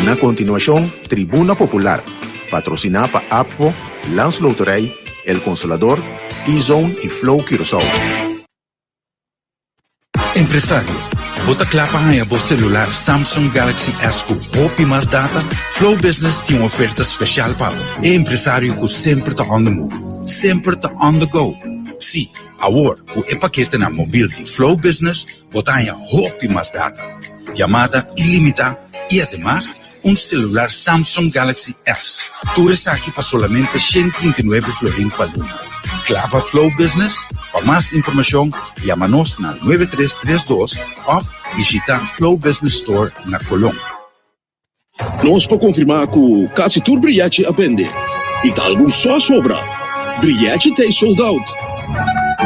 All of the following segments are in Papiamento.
Na kontinuashon Tribuna Popular, patrosiná pa ABVO, Landsloterij, El Consolador, E-Zone i Flow Curaçao. Empresario, bo ta kla pa haña bo selular Samsung Galaxy S ku hopi mas data? Flow Business tin un oferta spesial pa bo, e empresario ku semper ta on the move, semper ta on the go. Sí, awor ku e paketenan mobil di Flow Business bo ta haña hopi mas data, yamada ilimitá i ademas un celular Samsung Galaxy S. Tur esaki pa solamente 139 florin pa luna. Kla pa Flow Business? Pa mas informacion yama nos na 9332 of bishita Flow Business Store na Colon. Nos por konfirmá ku kasi tur brièchi a bende i ta algun so a sobra. Brièchi ta e sold out.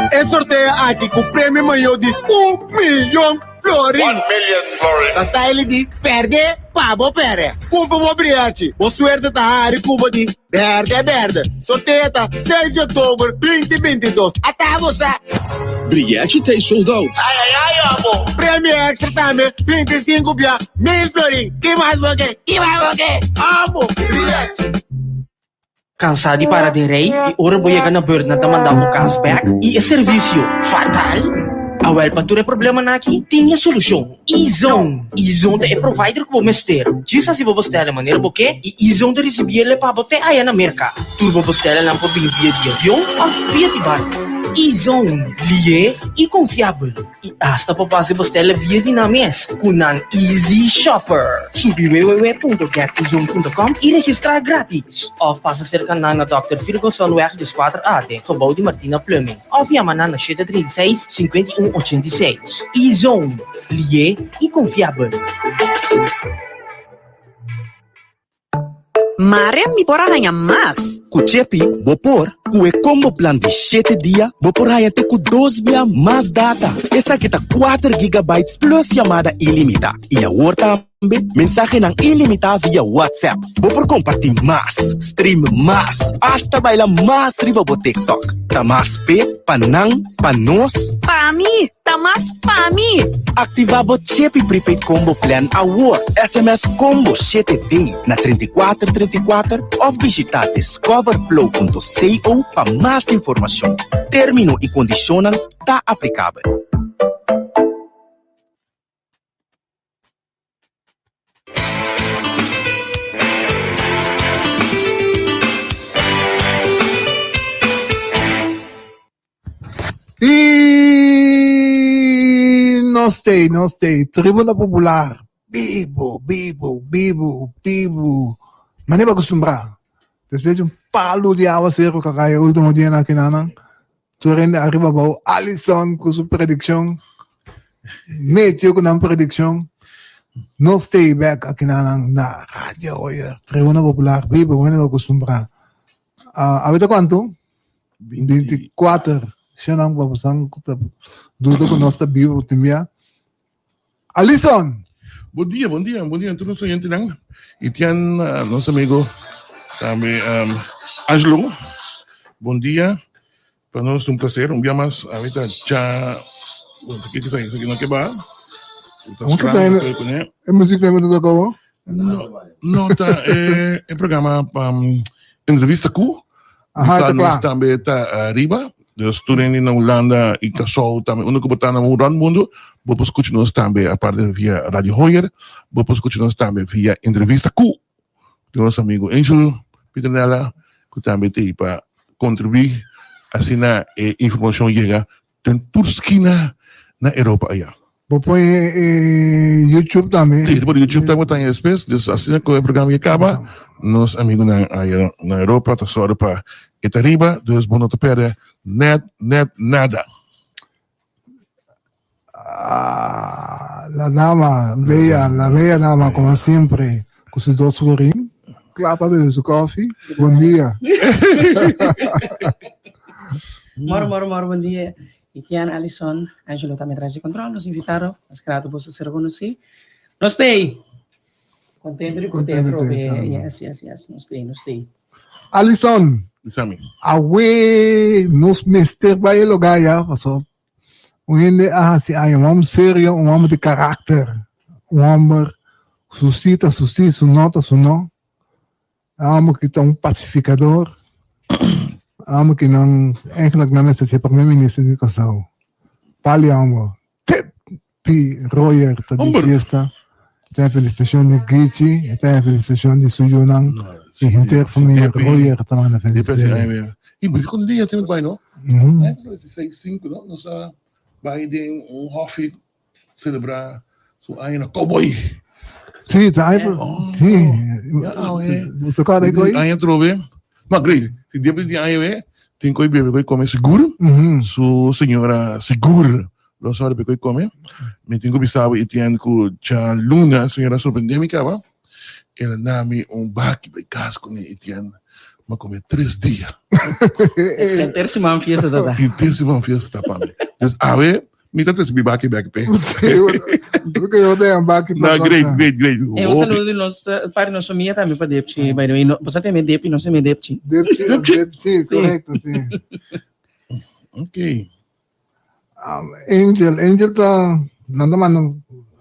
E sorteo aki ku premio mayó di un miyon Florin. One million florin. Ta style di perde pa bo perde. Cumpra bo briachi, bo suerte ta hari cu bo di berde berde. Sorteo ta seis di october binti 22. Ata bo sa. Briachi ta e sold out. Ay ay ay amo. Premio extra tambe 25 bia mil florin. Ki mas bo ke? Ki mas bo ke? Amo. Briachi. Cansá di para den rij y ora bo yega na beurt nan ta manda bo cas bek y e servicio fatal? Awel pa tur e problemanan aki tin e solucion, E-Zone! E-Zone ta e provider cu bo mester. Djis haci bo bestela manera bo ke y E-Zone ta ricibiele pa bo te aya na Merca. Tur bo bestelanan por bin via di avion of via di barco. E-Zone, lihe y confiabel. I asta por base bo stèl via di nan mes ku nan Easy Shopper. Subi www.getezone.com i registrá grátis. Òf pasa serka nan na Dòkter Virgosonweg dieskuater A den gebou di Martina Plumbing. Òf yama nan na shete 36, 51 86. E-Zone, lié i konfiabel. Mare mi por a haña mas. Ku Chepi bo por! Ku e combo plan di shete dia bo por haña te ku dos bia mas data. Esaki ta kuater gigabytes plus yamada ilimitá. I awor tambe mensahenan ilimitá via WhatsApp. Bo por kompartí mas, stream mas, asta baila mas riba bo TikTok. Ta mas p'e, pa nan, pa nos. Pa mi! Ta mas pa mi! Aktivá bo Chepi Prepaid Combo Plan awor! SMS Combo 7D na 34 34 òf bishitá discoverflow.co pa mas informashon. Término i kondishonnan ta aplikabel. I nos t'ei, nos t'ei, Tribuna Popular, bibu, bibu, bibu, bibu. Manera bo acostumbrá. Despues di un palu di awaseru ku a kai e ultimo dianan akinanan, tur hende ariba abou, Alison ku su predikshon, Meteo ku nan predikshon, nos t'ei bèk akinanan na Radio Hoyer, Tribuna Popular, bibu, manera bo acostumbrá. Awe ta kuantu? 24 Shenang pa bosan ku ta duda ku nos ta bibu tin bia. Alison! Bon dia, bon dia, bon dia tur nos oyentenan y tian nos amigo tambe Angelo. Bon dia, pa nos ta un placer un bia mas ami ta cha bon esaki ta esaki no ke ba. E music tambe ta toca bo? No, no ta e programa pa entrevista ku Aha, ta ta nos kla. tambe ta ariba. Dus tur hende na Hulanda i Kòrsou tambe unda ku bo ta na rònt mundu bo por skucha nos tambe aparte via Radio Hoyer bo por skucha nos tambe via entrevista ku nos amigo Angel Pieternella ku tambe ta ei pa kontribuí asina e informashon yega Den tur skina na Europa aya. Bo pon e YouTube tambe. Sí, riba YouTube tambe ta despues. Dus asina ku e programa ke kaba, nos amigunan aya na Europa ta sòru pa e ta riba, dus bo no ta pèrdè nèt nèt nada. Ah, la dama, bella, la bella dama, como siempre, cu su dos florin, cla pa bebe su koffie. Bon dia. Moro, moro, moro, bon dia. Etienne, Alison, Angelo tambe tras di control. Nos invitado, mas grato boso ser conocí. Nos t'ei. Contento di por Contento atrobe. di ta. Yes, yes, yes. Nos t'ei, nos t'ei. Alison, Bisami. awe nos mester bai e lugar ya, paso Un hende a hasi aña, un hòmber serio, un hòmber di karakter, un hòmber Su sí ta su sí, su no ta su no. E homber ki ta un pacificador. E homber ki nan eigenlijk nan mester ser primer minister di Kòrsou. Tal e homber. Tip Pi Royer ta di fiesta. Ta e felicitacion di Gichi, ta e felicitacion di su yunan y henter familia Royer ta manda felicitacion. Y mi con dia tin bai no? Mm -hmm. 6 5 no? Nos a bai den un hofi celebra su aña na cowboy. Sí, ta aña, oh, sí. Ja, oh, eh. Aña trobe. Ma great, si dia di aña we, tin koi bebe koi come sigur. Mm -hmm. Su señora sigur lo sabe bebe koi come. Mi tin ku bisa bo Etienne ku cha luna señora sorprende mi kaba. El a nami un baki bai kas ku mi Etienne. Ma come tres dia. Henter siman fiesta tata. Henter siman fiesta pa mi. Dus awe Mi ta trese mi baki bek pe. Sí, porque yo tengo un baki No, great, great, great. Eh, un saludo di nos, eh, para nos familia tambe pa Depchi, by the way. No, bosa teme Depi, no se me Depchi. Depchi, Depchi, correcto, sí. Ok. Um, Angel, Angel ta, nan ta manda,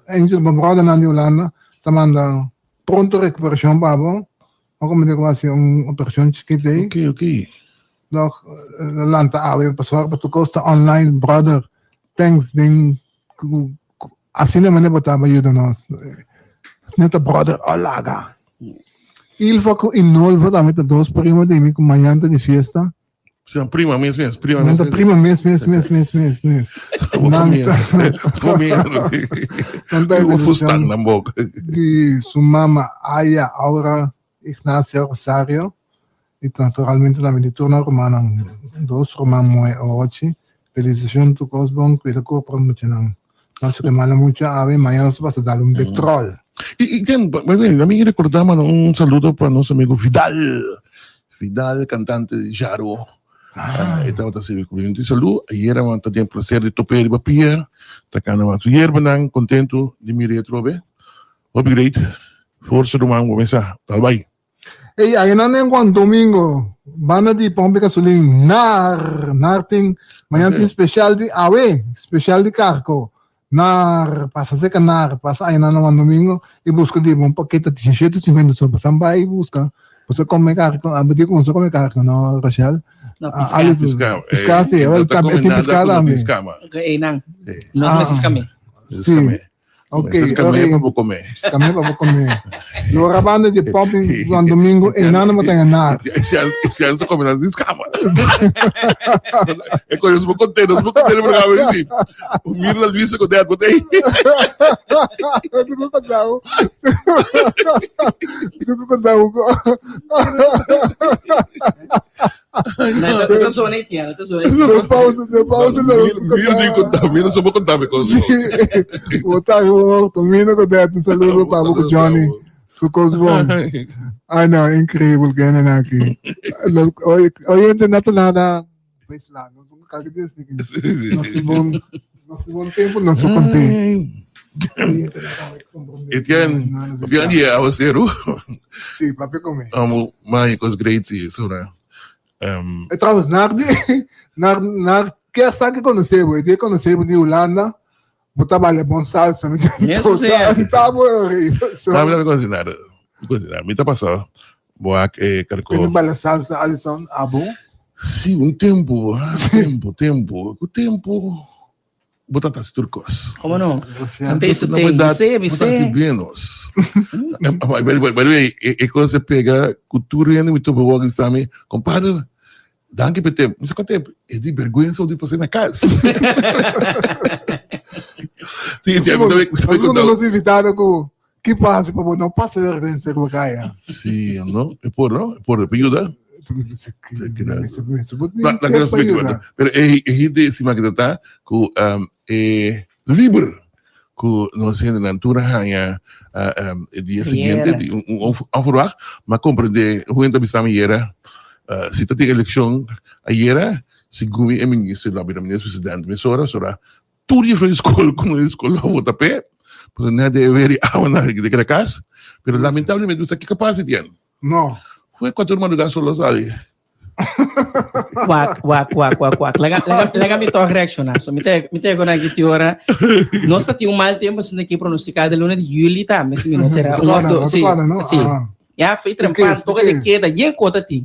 Angel, bo brother nan di Holanda, ta manda pronto recuperacion pa bo. Bo como di cu un operacion chikito ei. Ok, ok. Nog lanta awe pasobra pa tur kos ta online brother thanks den ku asina manera bo taba yuda nos asina ta brother o laga Ilva ku Inolva tambe ta dos primo di mi ku mañan ta di fiesta. Si prima mes mes prima mes. Nan ta prima mes mes mes mes mes mes. Nan ta Nan ta fustan nan boka. Di su mama Aya Aura Ignacia Rosario y naturalmente tambe di tur nan rumannan, dos ruman muhe ochi. Felicitacion tur cos bon, cuida curpa muchanan. Nos ke manda mucha awe, mañana nos ta pasa dal un betrol. Y, y ten, la mi recorda manda un saludo pa nos amigo Vidal. Vidal, cantante di Jaro. Ah. E tabata sirbi cu mi salud. Ayer a ta den placer di tope riba pia. Ta cana su yerbanan, contento di mira atrobe. Hopi great. Forsa ruman bo mesa. Tal bai. Ey, ayenan den Juan Domingo, banda di pompa gasolin, nar, nar tin, mañana tin special di awe, special di carco. Nar, pasa seca nar, pasa ayenan na Juan Domingo y busca di un pakete di 750 so, pasan bai busca. Boso come carco, abo di como boso come carco, no, Rochelle? No, pisca. Pisca. Pisca, si, wel, tin pisca tambe. Pisca, ma. Einan. Nos mester kame. Si. Ok, Kame pa bo come. Kame pa bo come. Lora banda di popi Juan Domingo e nana mo tanga na. Ese ano come na discama. E coisa mo contento, mo contento por cabo assim. Mira Luisa com dez botei. Tu ko kandao. Tu ko kandao ko. No, ta zona itiana, ta zona itiana. No pausa, no pausa, no. Mira di conta, mira só contar me coisa. Boa tarde, morto. Mira com dez, um saludo para o Johnny. Su cos bom. Ai no, increíble que é aqui. Oyente não tá nada. Pois lá, não sou calque desse. Não sou bom, não sou bom tempo, não sou contente. Etienne, bien dia, awaceru. Sí, papia con mi. Amo, mai cos great, sí, sobra. E trouwens, naar die, naar, naar kier sa que conocebo, e die conocebo di Holanda, bo ta bale bon salsa. Mi Eso sí. Ta bo horrible. So, Sabe la cocinar, cocinar. Mi ta pasó, bo ak e carco. Quando bala salsa, Alison, abo? Sí, un tempo, ah, tempo, tempo. Ku tempo, Bo ta hasi tur kos. Komo no? Ante su ten, bisé, bisé. Bo ta hasi menos. By the way, e kos a pega ku tur hende mi topa wak bisa mi, Kompadre, danki pa e tep. Mi bisa, Kua tep? E di bergwensa di pas'é na kas. Sí, sí, mi ta mi ta Nos invitado ku ki pasa pa bo no pasa bergwensa riba kaya. Sí, no? E por, no? E por, e por yuda. Pero e hende si maki ta ta ku e liber ku nos hendenan tur a haña e dia siguiente di un onverwacht ma komprende un hende ta bisa mi ayera si ta tin elekshon ayera segun mi e minister lo a bira minister presidente mesora sora Tur diferente skol ku e skol lo vota p'e, pasobra nan a debe di awa na de keda kas, pero lamentablemente bo sa ki kapas e tien. No. Fue kuater madrugá solo a sali. Wak, wak, wak, wak, wak. Laga, laga, laga mi toch reacciona. So, mi te, mi te con aki ti ora. Nos ta tin un mal tempo sin aki pronosticado de luna di juli tambe, si mi no tera. Un of do, si, si. Ja, fei trempan, toka de keda, yen kota ti.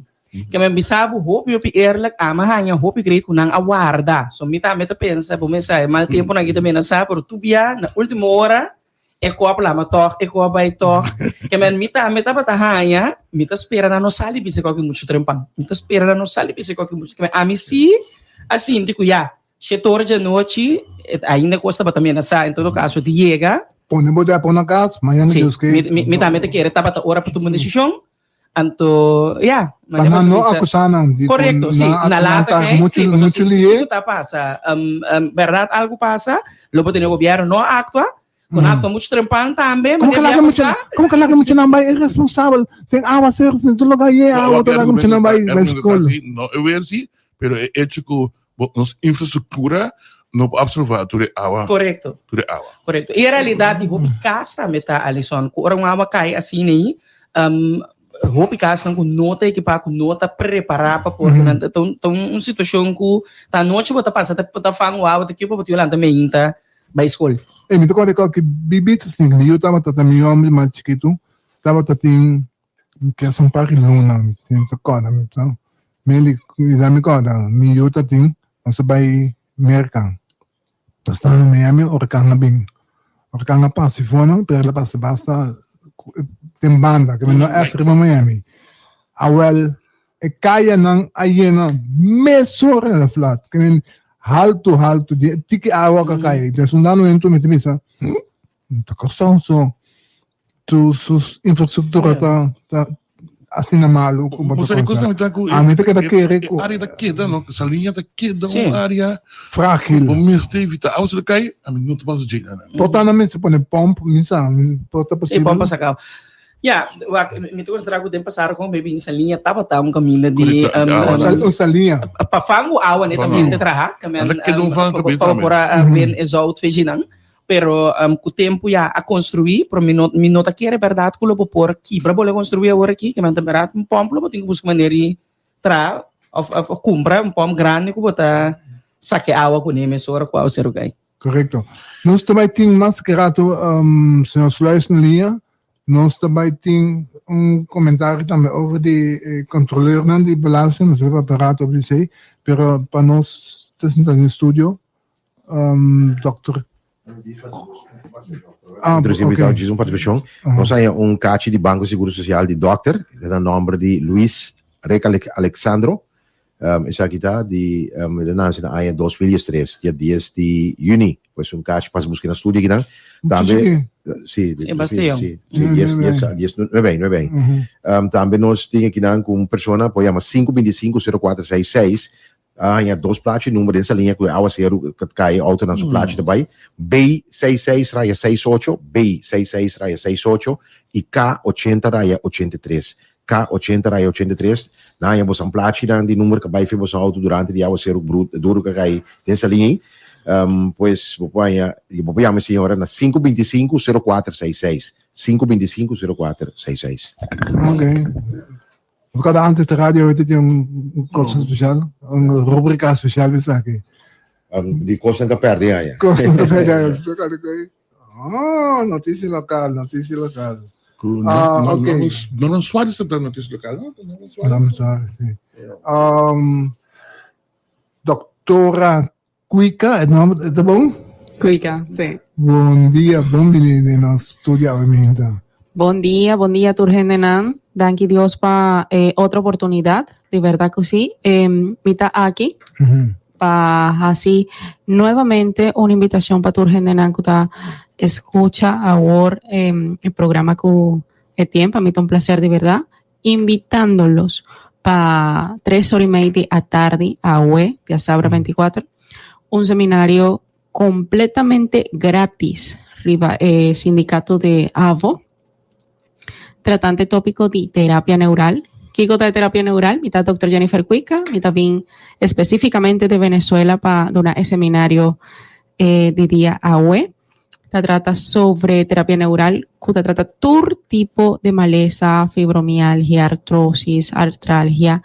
Ke men bisa bo hopi hopi eerlijk, ama haña hopi great ku nan a warda. So mi tambe ta pensa, bo mesa e mal tempo nan kita menasa, pero tu bia na ultimo ora e kop lama tog, e kop bai tog. Ke men mi tambe tabata haña, mi ta spera nan no sali bisa koki muchu trempan. Mi ta spera nan no sali bisa koki muchu. Ke men ami si a sinti ku ya, shete ora djanochi, ainda kos tabata menasa en todo kaso di yega. Pone bo depo na kas, mañana Si, Dios ke. mi, mi, mi tambe ta kere tabata ora pa tuma un desishon. Anto, ya. Pa nan no akusá nan di ku Korekto, si. nan Na nan lata ta kei, muchu si, pasobra muchu si, si lié. kiko ta pasa, um, um, bèrdat algu pasa, lo bo tene gobièrnu no a aktua, ku nan aktua muchu trempan tambe, Komo manera ka di laga mucha akusá. komo ka laga muchanan bai irresponsabel den awaseros den tur lugar ye No, awa awor ta e laga muchanan argumento ta bai e bai argumento ta skol. si, no e weer si, pero e echo ku bo nos infrastruktura no por absorba tur e awa. Korekto. Tur e awa. Korekto. I e realidat di hopi kas tambe ta, Alison, ku ora un awa kai asina ei, um, hopi kasnan ku no ta ekipá, ku no ta prepará pa por, mm -hmm. ta, un, ta un situashon ku ta anochi bo ta pasa ta, ta fangu awa ta kipo bo ta lanta meinta bai skol. E mi ta kòrda ku bibit sin mi yu tabata ta mi hombre mas chikitu tabata tin kes un par di luna si mi ta kòrda mi ta mi mi kòrda mi yu ta tin nos a bai Merka. Nos ta na Miami, orkan a bin. Orkan a pasa si for nan, pero el a pasa basta den banda, ke no ègt riba Miami. Awèl, e kayanan a yena mesora el a flat. Ke men haltu haltu di e tiki awa ku a kai. Des un dado momento mi ta bisa, ta Kòrsou so. Tu su infrastruktura ta ta asina malu ku bo ta pensa. Ami ta keda kere ku. E área ta keda no, Saliña ta keda un área frágil. Bo mester evita awa si lo kai, ami no ta pasa dje nan. Por ta nan mester pone pòmp, mi sa, por ta posibel. E pòmp a saka. Ya, wak, mi ta konsidera ku den pasado kon maybe in Saliña tabata un kaminda di Un Saliña. Pa fangu awa netamente traha, pa por a wen e zout fejinan. Pero cu tempo ya a construi, pero mi no, mi no ta kere berdad cu lo bo por kibra bo lo construi awor aki, ke men ta berdad un pomp lo bo tin cu busca manera di traha of, of cumpra un pomp grandi cu bo ta saca e awa cune mesora cu awaceru cay. Correcto. Nos ta bay tin mas ke rato señor Sluis na liña. Nos ta bay tin un comentario tambe over di e controleurnan di belasting. Nos ta bay papia rato over di esey. Pero pa nos ta sinta den studio Dokter. Ah, okay. Djis un participacion. Nos haya un kachi di Banco Seguro Social di dokter, na nomber di Luis Rek Alexandro. Um, esaki ta di um, el a nace na aña 2003, dia 10 di juni. Pues un kachi pas busca na studio kinan. Tambe, si, E basta jong. si, si, 10, 10, 10, 9, 9. Um, tambe nos tin akinan ku un persona por yama 525 0466 A haña dos plachi number den saliña ku e awaseru ku ta kai e outonan su plachi ta bai, B seis seis raya seis ocho, B seis seis raya seis ocho, i K ochenta raya ochenta i tres, K ochenta raya ochenta i tres. Nan haña bosan plachinan di number ku a bai fe bosan outo durante di awaseru duru ku a kai den saliña ei. Pues bo por haña, bo por yama e señora na sinku binti i sinku, sero kuater seis seis, sinku binti i sinku, sero kuater seis seis. Okay. Kada antes de radio hoy tin un cosa especial, un rubrica especial bisa aki. Di cosnan ka perdi aña. Cosnan ka perdi aña. Oh, noticia local, noticia local. Ah, ok. Nolan Suarez ta noticia local, no? Nolan Suarez, sí. Um, doctora Cuica, e nomber ta bon? Cuica, sí. Bon dia, bon bini den nos studio awe minta. Bon dia, bon dia tur hendenan. Danki Dios pa e otro oportunidad, di berdad cu sí. Mi ta aki pa haci nuevamente un invitacion pa tur hendenan cu ta escucha awor e programa cu e tien. Pa mi ta un placer di berdad. Invitándolos pa tres ora y mei di atardi awe, diasabra 24, un seminario completamente gratis riba e sindicato de AVO, tratante topico di terapia neural. Kico ta e terapia neural? Mi ta Dòkter Jennifer Cuica, mi ta bin especificamente de Venezuela pa duna e seminario di dia awe. Ta trata sobre terapia neural ku ta trata tur tipo de malesa, fibromialgia, artrosis, artralgia.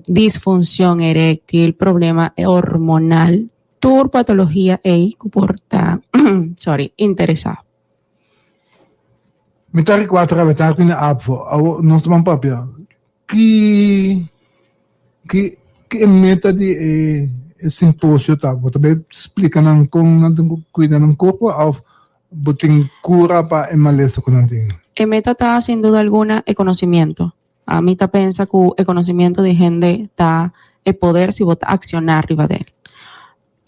Disfuncion erectil, problema hormonal, tur patologia ey cu por ta sorry, interesa. Mi ta rikuater awe tardi na ABVO. Awo nos ta ban papia. Ki ki ki e meta di e e simposio ta? Bo ta bay splika nan kon nan tin ku kuida nan kurpo òf bo tin kura pa e malesa ku nan tin? E meta ta sin duda alguna e konosimiento. Ami ta pensa ku e konosimiento di hende ta e poder si bo ta akshoná riba del.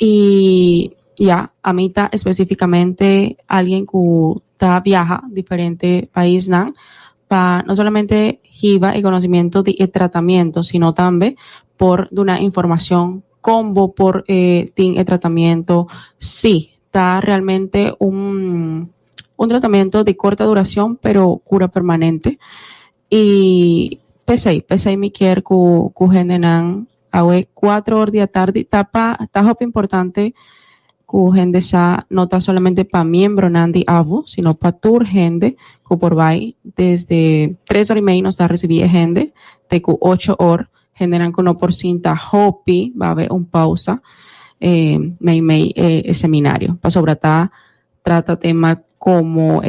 I ya, ami ta espesífikamente alguien ku ta biaha diferente paisnan pa no solamente hiba e konosimiento di e tratamiento, sino tambe por duna informashon kon bo por tin e tratamiento, si ta realmente un un tratamiento di korta duracion pero cura permanente y p'esey p'esey mi kier cu cu hendenan awe cuatro or di atardi ta pa ta hopi importante cu hende sa no ta solamente pa miembronan di AVO sino pa tur hende cu por bay desde tres or y mey nos ta ricibi e hende te cu ocho or hendenan cu no por sinta hopi ba haber un pausa mey mey e seminario pasobra ta Trata tema como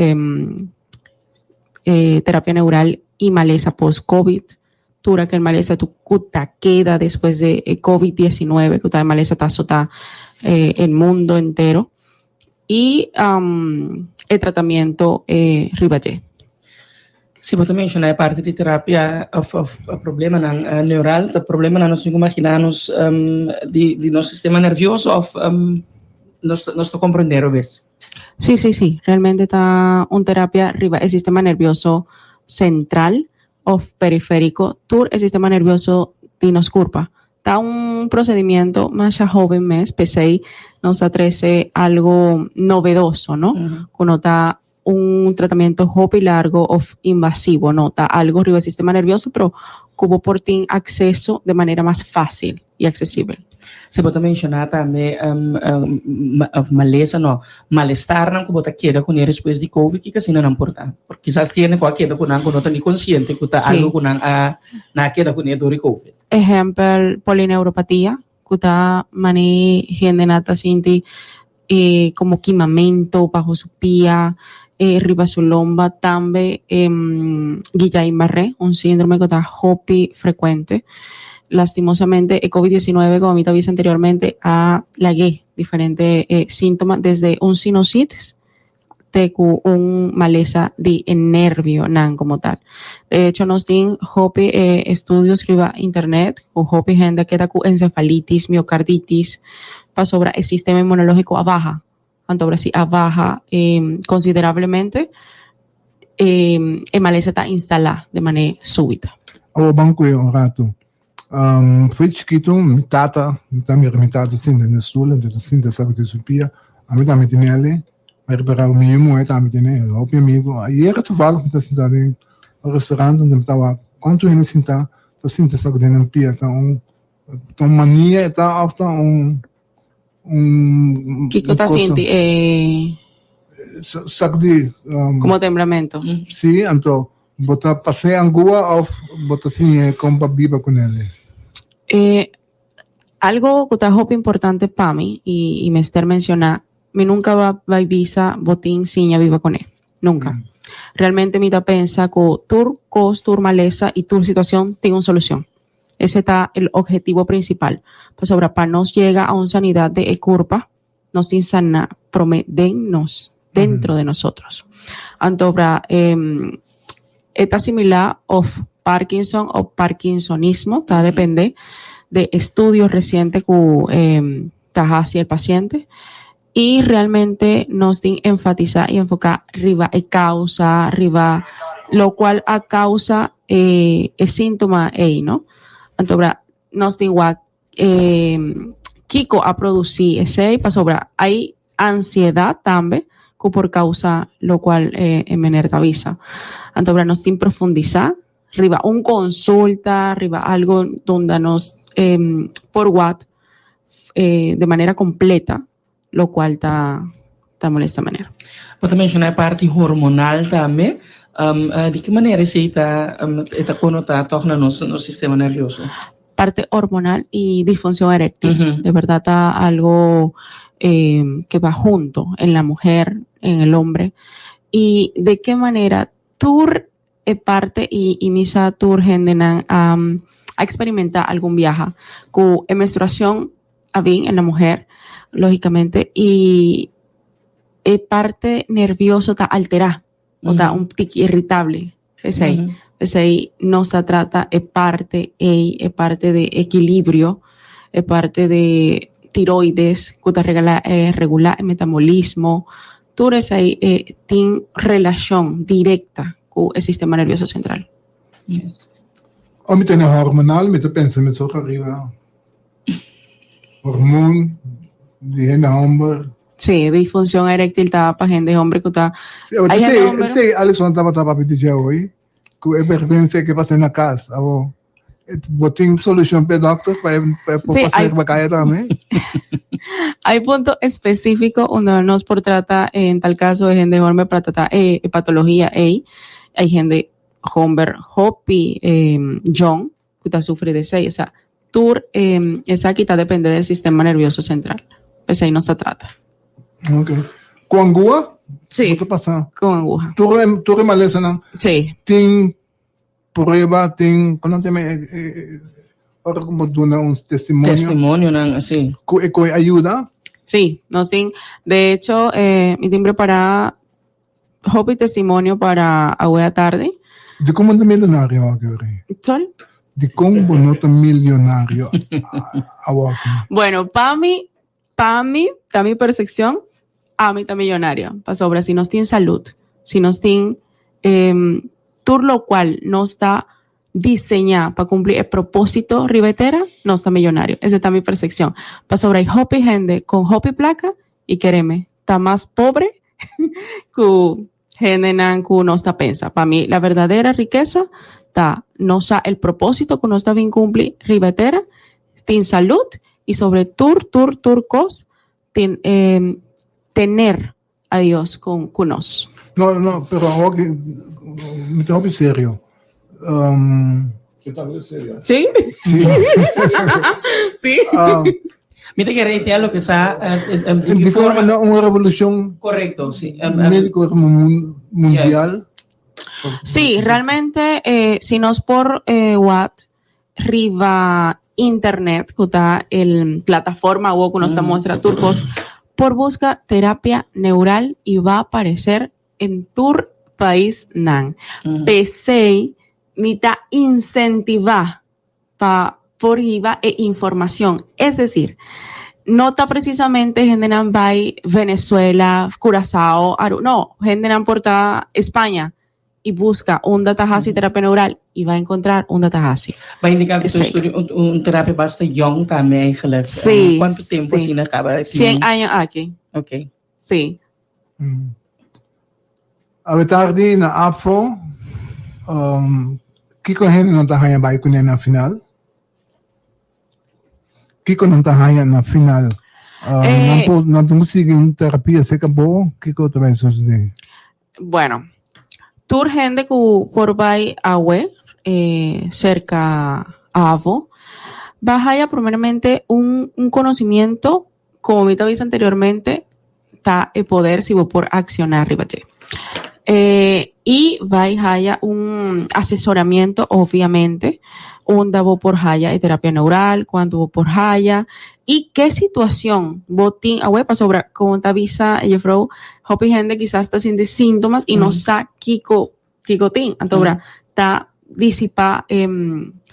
terapia neural y malesa post covid. Tur aquel malesa cu ta keda despues de e covid 19 cu ta e malesa ta azota el mundo entero y e tratamiento riba dje. Si bo ta menciona e parti di terapia of of problemanan neural, ta problemanan nos tin cu imagina nos di di nos sistema nervioso of nos nos ta comprende robes? Si, si, si. Realmente ta un terapia riba e sistema nervioso central of periferico. Tur e sistema nervioso di nos curpa. Ta un procedimiento masha hoben mes, p'esey nos ta trece algo novedoso, no? Cu no ta un tratamiento hopi largo of invasivo, no, ta algo riba e sistema nervioso pero cu bo por tin acceso de manera mas facil y accesibel. Si bo ta menciona tambe of malesa no, malestarnan cu bo ta keda cune despues di covid kiko asina nan por ta? Porque kisas tin hende cu a keda cu nan cu no ta ni consciente cu ta algo cu nan a nan a keda cune door di covid. Ehempel, polineuropatia cu ta mane hendenan ta sinti e como kimamento bajo su pia, e riba su lomba, tambe e Guillain-Barré, un síndrome cu ta hopi frecuente. Lastimosamente e covid 19, como mi ta bisa anteriormente, a lag'é diferente síntoma desde un sinusitis te cu un malesa di e nervionan como tal. De hecho nos tin hopi estudios riba internet cu hopi hende a keda cu encefalitis, miocarditis, pasobra e sistema inmunologico a baha. Anto ora si a baha considerablemente e malesa ta instala de manera subita. Awo ban cu e un rato. Foi chikitu mi tata, mi ta mira mi tata sinta na stoel, anto ta sinta sa ku tin su pia, ami tambe tene ale, mi a ripara ku mi yu muhé tambe tene, hopi amigu. Ayera tovallig mi ta sinta den un restaurant anto mi ta wak kuantu hende sinta ta sinta sa ku den nan pia, ta un ta un mania e ta òf ta un un Kiko ta sinti e. Sa ku di. Komo temblamento. Si, anto Bo ta pas'é angua òf bo ta siñ'é kon pa biba ku nel? E algo ku ta hopi importante pa mi i mester menshoná, mi nunka ba bai bisa bo tin siña biba kuné. Nunka. Realmente mi ta pensa ku tur kos, tur malesa i tur situashon tin un solushon. Ese ta el ophetivo prinsipal. Pasobra pa nos yega a un sanidat de e kurpa, nos tin sana prome den nos, dentro de nosotros. Anto bra e ta similá of Parkinson o parkinsonismo, ta depende de estudios reciente ku ta hasi el paciente. I realmente nos tin enfatisa i enfoká riba e causa, riba locual a causa e síntoma ei, no? Anto bra nos tin wak Kiko a produci esey? Pasobra hay ansiedad tambe cu por causa locual e meneer ta bisa. Antobra nos tin profundisa riba un consulta, riba algo donde nos por wak de manera completa locual ta ta molesta meneer. Bo ta menciona e parti hormonal tambe. Di ki manera esei ta e ta konotá tòg na nos nos sistema nervioso? Parte hormonal y disfunción eréctil. De verdad ta algo que va junto en la mujer, en el hombre. Y de ke manera tur e parte y y mi sa tur hendenan a a experimenta algun biaha cu e menstruacion a bin en la mujer logicamente y e parte nervioso ta altera o ta un tiki irritable esey esey nos ta trata e parte ey e parte de equilibrio e parte de tiroides cu ta regala regula e metabolismo Tur esei e tin relashon direkta ku e sistema nervioso sentral. Yes. Ora mi tene hormonal mi ta pensa mesora riba hormon di hende homber. Sí, disfunción eréctil ta pa hende homber ku ta. Sí, awor Hay hende esei, homber. esei Alison tabata papia di dje hoy, ku e bergwensa ke pasa na kas. Awor Bo tin solucion p'e dokter pa e pa e por Sí, pasa hay, riba kaya tambe? hay punto específico unda nos por trata en tal caso e hende homber pa trata e e patologia ey. Hay hende homber hopi eh jong cu ta sufri di esey. Osea, tur esaki ta depende del sistema nervioso central. P'esey nos ta trata. Ok. Cu angua? Sí. Bo ta pasa? Cu anguha. Tur e tur e malesanan Sí. tin Prueba tin, kon nan ta yama e ora ku bo duna un testimonio? Testimonionan, si. Ku e koe ayuda? Si, nos tin. De hecho, mi tin prepará hopi testimonio para awe atardi. Dikon bo no ta milionario awoki, Ori? Sorry? Dikon bo no ta milionario awoki? Bueno, pa mi, Pa mi, ta mi persepcion, ami ta millonario, pasobra si nos tin salud, si nos tin tur locual nos ta diseña pa cumpli e proposito riba e tera, nos ta millonario. Ese ta mi persepcion. Pasobra hay hopi hende con hopi placa y kereme, ta mas pobre cu hendenan cu nos ta pensa. Pa mi, la verdadera rikesa ta nos sa el proposito cu nos ta bin cumpli riba e tera, tin salud y sobre tur, tur, tur cos tin tener a Dios con cu nos. No, no, pero awor ki mi ta hopi serio. Sí? Sí. Sí. Mi ta kere reiterar loke sa di ki Di forma. forma un revolucion Correcto, sí. medico mundial. Sí, realmente si nos por wak riba internet ku ta el plataforma awo ku nos ta muestra tur kos, por buska terapia neural y va a aparecer en tur paisnan. P'esei mi ta insentivá pa por hiba e informacion. Es decir, no ta precisamente hendenan bay Venezuela, Curazao, Aruba, no, hendenan por ta España y busca unda ta haci terapia neural y va a encontrar unda ta haci. Va indica cu tu Esey. estudio un, un terapia basta jong tambe eigenlijk. Sí, Cuanto tempo sí. asina caba? 100 aña aki. Ok. Sí. Awe tardi na APFO, kiko hendenan ta haña bai kuné na final? Kiko nan ta haña na final? Nan por, nan tin ku sigui un terapia serka bo? Kiko ta bai sosodé? Bueno, tur hende ku por bai awe serka AVO ba haya primeramente un un konosimiento Como mi ta bisa anteriormente, ta e poder si bo por acciona riba dje. Y bai haya un asesoramiento, obviamente, unda bo por haya e terapia neural, cuanto bo por haya y ke situacion bo tin awe, pasobra como ta bisa juffrouw, hopi hende kisas ta sinti sintomas y no sa kico Kiko tin? Anto ora ta disipa e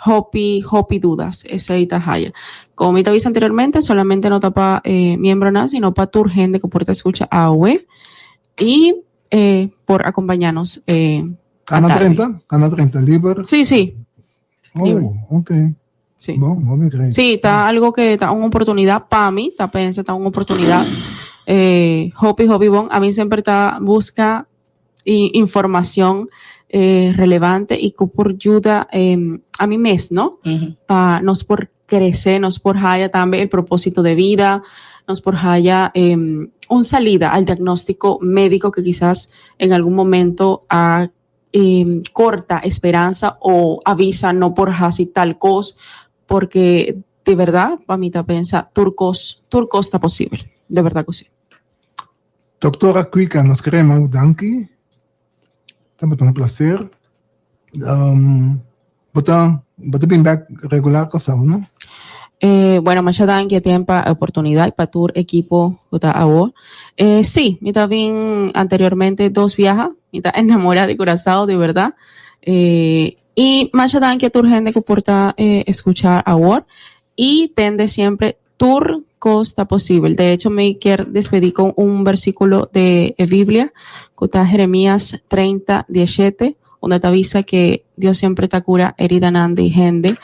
hopi hopi dudas. Esei ta haya. Como mi ta bisa anteriormente, solamente no ta pa e miembronan, sino pa tur hende ku por ta skucha awe i por akompañá nos e Kana atardi. 30? Kana 30 liber? Sí, sí. Oh, ok. Sí. Bon, bon mi cree. Sí, ta algo que ta un oportunidad pa mi, ta pensa ta un oportunidad. Eh, hopi hopi bon. A mi semper ta busca informacion eh, relevante y cu por yuda eh, a mi mes, no? Pa nos por crece, nos por haya tambe el propósito de vida, nos por haya eh, un salida al diagnóstico médico que quizás en algún momento ha Corta esperanza o avisa no por haci tal cos porque di verdad pa mi ta pensa tur cos tur cos ta posibel de verdad cu si. Doctora Cuica nos kere yama bo danki tabata un placer bo ta bo ta bin bek regular Kòrsou no? Bueno masha danki a tin pa e oportunidad y pa tur ekipo cu ta awo. Si mi ta bin anteriormente dos biaha mi ta enamora di Curaçao di berdad y masha danki a tur hende cu por ta escucha awor y tende siempre Tur cos ta posibel. De hecho, mi kier despedi con un versiculo de e Biblia, cu ta Jeremias 30, 17, unda ta bisa que Dios siempre ta cura heridanan di hende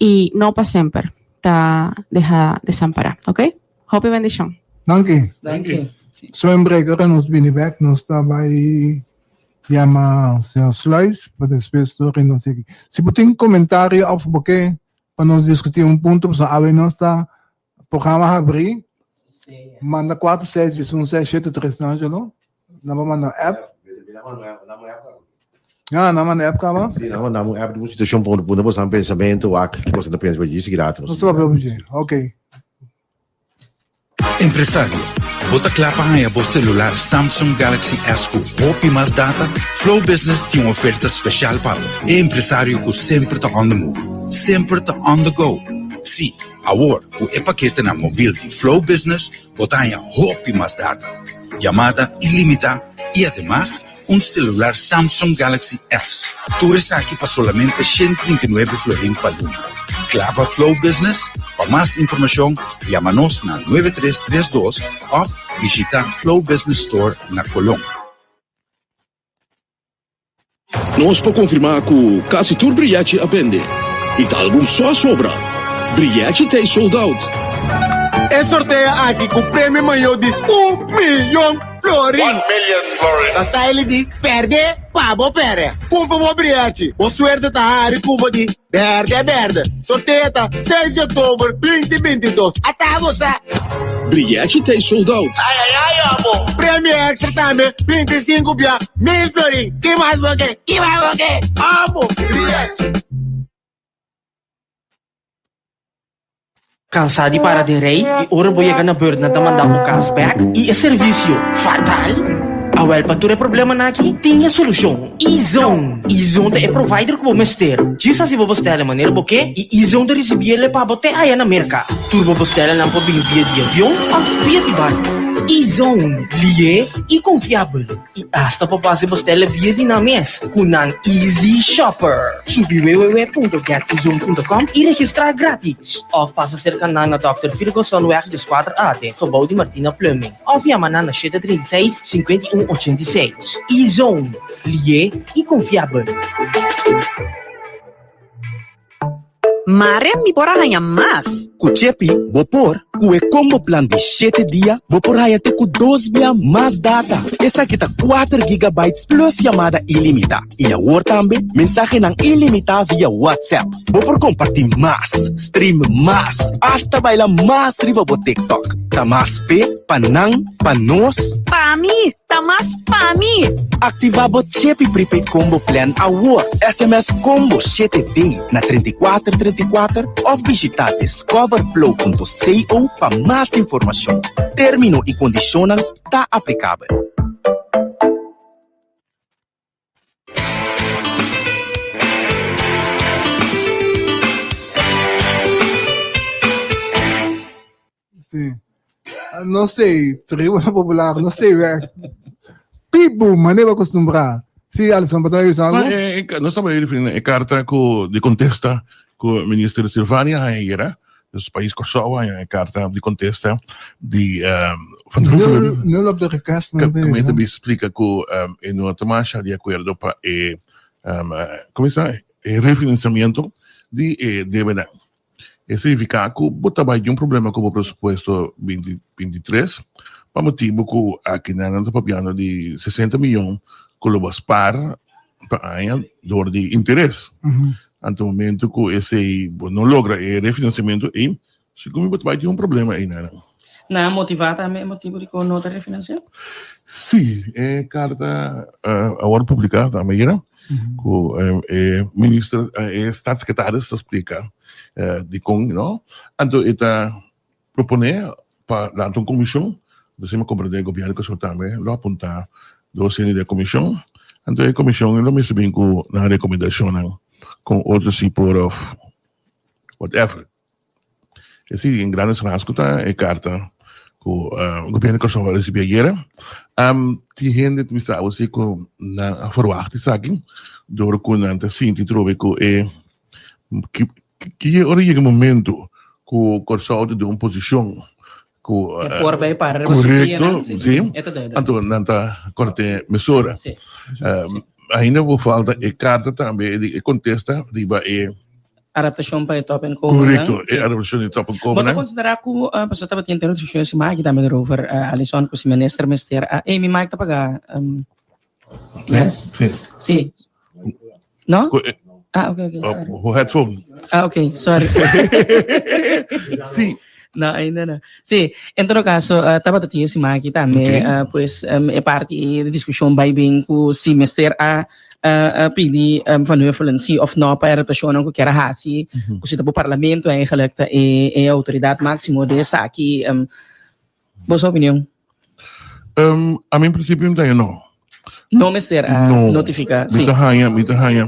y no pa semper ta deha desampara. Ok? Hopi bendicion. Danki. Danki. Swen break ora nos bini bek nos ta bai yama señor Sluis pa despues tur nos sigui. Si bo tin comentario of bo ke pa nos diskutí un punto pasobra awe nos ta programa habrí manda 4 6 11 6 7 3 no Angelo nan por manda app ya nan manda app kaba Sí, nan manda un app di un situacion pa pone boso nan pensamiento wak ki boso ta pensa pa dje sigui rato nos ta papia over dje okay. Empresario, bo ta kla pa haña bo selular Samsung Galaxy S ku hopi mas data? Flow Business tin un oferta speshal pa bo, e empresario ku semper ta on the move, semper ta on the go. Sí, awor ku e paketenan mobil di Flow Business bo ta haña hopi mas data, yamada ilimitá i ademas Un celular Samsung Galaxy S. Tur esaki pa solamente 139 florin pa luna. Kla pa Flow Business? Pa mas informacion, yama nos na 9332 of bishita Flow Business Store na Colon. Nos por confirma cu casi tur briyachi a bende y ta algun so a sobra. Briyachi ta e sold out. E sorteo aki cu premio mayor di un miyon! Florin. Ta style di perde pa bo perde. Cumpra bo briachi, bo suerte ta hari cu bo di berde berde. Sorteo ta seis di october 2022. Ata bo sa! Briachi ta e sold out. Ay ay ay amo. Premio extra tambe, 25 bia mil florin. Ki mas bo ke? Ki mas bo ke? Amo briachi. Cansá di para den rij y ora bo yega na beurt nan ta manda bo cas bek y e servicio fatal? Awel pa tur e problemanan aki tin e solucion, E-Zone! E-Zone ta e provider cu bo mester. Djis haci bo bestela manera bo ke y E-Zone ta ricibiele pa bo te aya na Merca. Tur bo bestelanan por bin via di avion of via di barco. E-Zone, lié y confiabel. I asta pa pasa e bostèl via di nan mes ku nan Easy Shopper. Subi www.getezone.com i registrá grátis. Òf pasa serka nan na Dòkter Virgosonweg dieskuater A den gebou di Martina Plumbing. Òf yama nan na shete 36 51 86. E-Zone, lié i konfiabel. Mare mi por a haña mas. Ku Chepi bo por, ku e combo plan di shete dia bo por haña te ku dos bia mas data. Esaki ta kuater gigabytes plus yamada ilimitá. I awor tambe mensahenan ilimitá via WhatsApp. Bo por kompartí mas, stream mas, asta baila mas riba bo TikTok. Ta mas p'e, pa nan, pa nos. Pa mi! Ta mas pa mi! Aktivá bo Chepi Prepaid Combo Plan awor! SMS Combo 7D na 34 34 òf bishitá discoverflow.co pa mas informashon. Término i kondishonnan ta aplikabel. Sí. No sé, tribuna popular, no sé. Pipu, manera acostumbrá. Sí, Alison, pa bisa algo? Eh, eh, no estaba refiriendo e carta ku de contesta ku minister Silvania Haera, dus país Kòrsou haña e carta di contesta di um, Van Huffelen. Nul op de request. Gemeente bi splika ku um, e no ta masha di akuerdo pa e um, komo sa, e refinanciamiento di e debenan. E signifiká ku bo ta bai tin un problema ku bo presupuesto 2023 pa motibu ku akinan nan ta papiando di 60 miyon ku lo bo spar pa aña dor di interes. Anto momento ku esei bo no logra e refinansiamentu ei, segun mi bo ta bai tin un problema einan. Nan a motivá tambe e motibu di kon no ta refinansiá? Sí, e karta a wòrdu publiká tambe ayera. Ku e minister, e staatssecretaris ta splika dikon, no? Anto e ta proponé pa lanta un komishon, anto si mi komprendé gobièrnu di Kòrsou tambe lo apuntá dos hende den e komishon, anto e komishon lo mester bin ku nan rekomendashonnan kon otro si por òf whatever. Esei en grandes rasgo ta e karta ku gobièrnu di Kòrsou a risibí ayera. Tin hende ta bisa awe si ku nan a ferwagt esaki dor ku nan ta sinti trobe ku e ki ora yega momento ku Kòrsou ta den un posishon ku E por bai para riba su korekto pianan, sí, sí e ta duidelijk. anto nan ta kòrt'é mesora. Sí, sí. Ainda bo falta e karta tambe e kontesta riba e Adaptashon pa e top en komennan. Korekto, e adaptashon di top en Bo ta komennan. konsiderá ku, pasobra tabatin tene diskushon e siman aki tambe erover, Alison, ku si minister mester a, ey mi mic ta pagá. Yes? Sí. Sí. No? Ku e, Ah, ok, ok, sorry. oh, headphone. Ah, ok, sorry. Sí. No, ainda no. Sí, en todo caso, tabata tin e siman aki tambe, Ok. pues, e parti di diskushon bai bin ku si mester a a pidi Van Huffelen si of no pa e adaptashonnan ku kier a hasi, ku si ta bo parlamento eigenlijk ta e e outoridat máksimo den esaki. Boso opinion? Ami en prinsipio mi ta haña no. No mester a No. notifiká, Mi si. ta haña, mi ta haña.